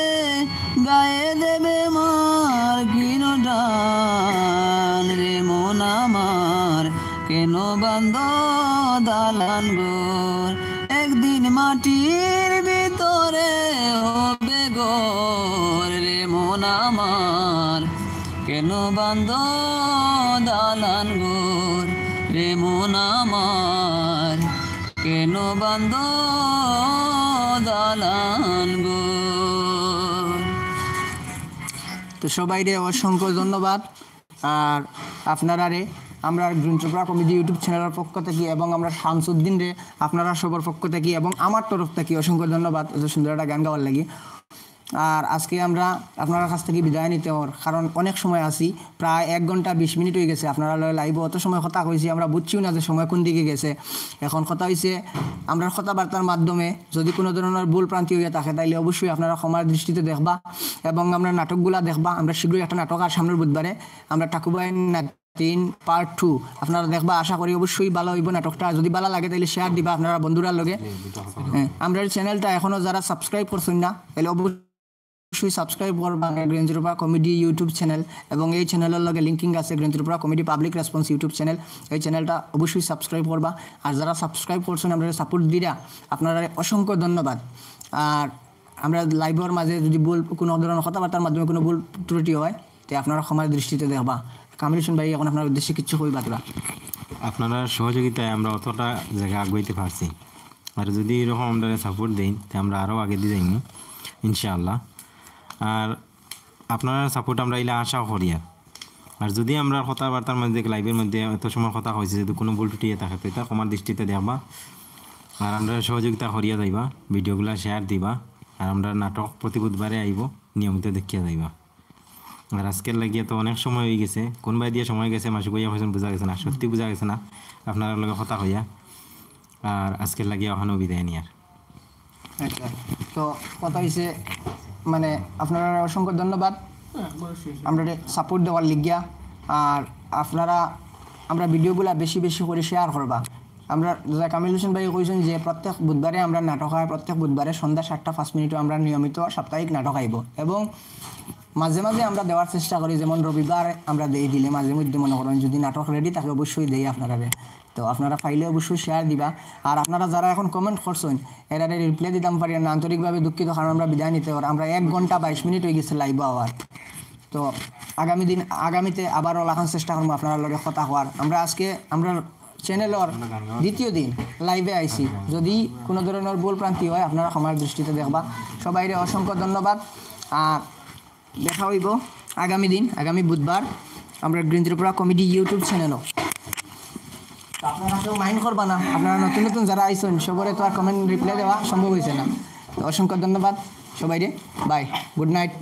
গায়ে দেবে মার ক্ষীণ টান। রে মন আমার, কেন বান্ধ দালান ঘর? একদিন মাটির ভিতরে হবে ঘর। রে মন আমার, কেন বান্ধ দালান ঘর? রে মন আমার, কেন বান্ধ দালান ঘর? তো সবাইরে অসংখ্য ধন্যবাদ। আর আপনারারে আমরা গ্রিন ত্রিপুরা কমেডি YouTube চ্যানেলর পক্ষ থাকি এবং আমরা শামসুদ্দিনরে আপনারা সবার পক্ষ থাকি এবং আমার তরফ থাকি অসংখ্য ধন্যবাদ এত সুন্দর একটা গান গাওয়ার লাগি। আর আজকে আমরা আপনারার কাছ থাকি বিদায় নিতে অর, কারণ অনেক সময় আছি, প্রায় এক ঘন্টা বিশ মিনিট অই গেছে। আপনারার লগে লাইভো অত সময় কথা কইছি, আমরা বুঝছিও না যে সময় কোন দিকে গেছে। এখন কথা অইছে, আমরার কথাবার্তার মাধ্যমে যদি কোনো ধরনের ভুল ভ্রান্তি অইয়া থাকে, তাইলে অবশ্যই আপনারা ক্ষমার দৃষ্টিতে দেখবা এবং আমরার নাটকগুলা দেখবা। আমরা শীঘ্রই একটা নাটক আর সামনের বুধবারে আমরা ঠাকুরবাইর নাতিন পার্ট টু আপনারা দেখবা, আশা করি অবশ্যই ভালা অইবো নাটকটা। যদি ভালা লাগে, তাইলে শেয়ার দিবা আপনারা বন্ধুরার লগে। হ্যাঁ, আমরার চ্যানেলটা এখনো যারা সাবস্ক্রাইব করছইন না, তাইলে অবশ্যই সাবস্ক্রাইব করবা green Tripura comedy YouTube channel, এবং এই চ্যানেলর লগে লিঙ্কিং আছে green Tripura comedy public response YouTube channel. এই চ্যানেলটা অবশ্যই সাবস্ক্রাইব করবা। আর যারা সাবস্ক্রাইব করছইন, আমরারে সাপোর্ট দিরা, আপনারারে অসংখ্য ধন্যবাদ। আর আমরা লাইভর মাঝে যদি ভুল, কোনো ধরনের কথাবার্তার মাধ্যমে কোনো ভুল ত্রুটি হয়, তে আপনারা ক্ষমার দৃষ্টিতে দেখবা। কামরুল হোসেন ভাই, এখন আপনার উদ্দেশ্যে কিছু কইবা তোরা? আপনারার সহযোগিতায় আমরা অতটা জায়গা আগাইতে পারছি। আর যদি এরকম আমরারে সাপোর্ট দেইন, তে আমরা আরও আগেদি যাইমু ইনশাআল্লাহ। আর আপনারার সাপোর্ট আমরা ইলা আশাও করিয়ার। আর যদি আমরার কথাবার্তার মধ্যে, লাইভের মধ্যে এত সময় কথা কইছি, যদি কোনো ভুল ত্রুটি অইয়া থাকে, তে ইতা ক্ষমার দৃষ্টিতে দেখবা। আর আমরারে সহযোগিতা করিয়া যাইবা, ভিডিওগুলা শেয়ার দিবা। আর আমরার নাটক প্রতি বুধবারে আইবো, নিয়মিত দেখিয়া যাইবা। আর আজকের লাগিয়া তো অনেক সময় অই গেছে, কোন বায়দি সময় গেছে, মাসুক ভাইয়া কইছইন বুঝা গেছে না, সত্যি বুঝা গেছে না আপনারার লগে কথা কইয়া। আর আজকের লাগিয়া অখানো বিদায় নিয়ার। আচ্ছা, তো কথা অইছে, মানে, আপনারারে অসংখ্য ধন্যবাদ আমরারে সাপোর্ট দেওয়ার লাগিয়া। আর আপনারা আমরার ভিডিওগুলা বেশি বেশি করি শেয়ার করবা। আমরার কামরুল হোসেন ভাই কইছইন যে প্রত্যেক বুধবারে আমরার নাটক অয়, প্রত্যেক বুধবারে সন্ধ্যা সাতটা পাঁচ মিনিটো আমরার নিয়মিত সাপ্তাহিক নাটক আইবো, এবং মাঝে মাঝে আমরা দেওয়ার চেষ্টা করি, যেমন রবিবার আমরা দেই দিলে, মাঝে মধ্যে মনে করইন যদি নাটক রেডি থাকে অবশ্যই দেই আপনারারে। তো আপনারা পাইলে অবশ্যই শেয়ার দিবা। আর আপনারা যারা এখন কমেন্ট করছইন, এরারে রিপ্লাই দিতাম পারি না, আন্তরিকভাবে দুঃখিত, কারণ আমরা বিদায় নিতে অর। আমরা এক ঘন্টা বাইশ মিনিট অই গেছে লাইভো আওয়ার। তো আগামী দিন, আগামীতে আবারও লাখান চেষ্টা করমু আপনারার লগে কথা কওয়ার। আমরা আজকে আমরার চ্যানেলর দ্বিতীয় দিন লাইভে আইছি। যদি কোনো ধরনের ভুল ভ্রান্তি হয়, আপনারা ক্ষমার দৃষ্টিতে দেখবা। সবাইরে অসংখ্য ধন্যবাদ। আর দেখা অইবো আগামী দিন, আগামী বুধবার, আমরার গ্রিন ত্রিপুরা কমেডি YouTube চ্যানেলো। তো আপনারা কেউ মাইন্ড করবা না, আপনারা নতুন নতুন যারা আইছইন, সবরে তো আর কমেন্ট রিপ্লাই দেওয়া সম্ভব অইছে না। তো অসংখ্য ধন্যবাদ সবাইরে, বাই, গুড নাইট।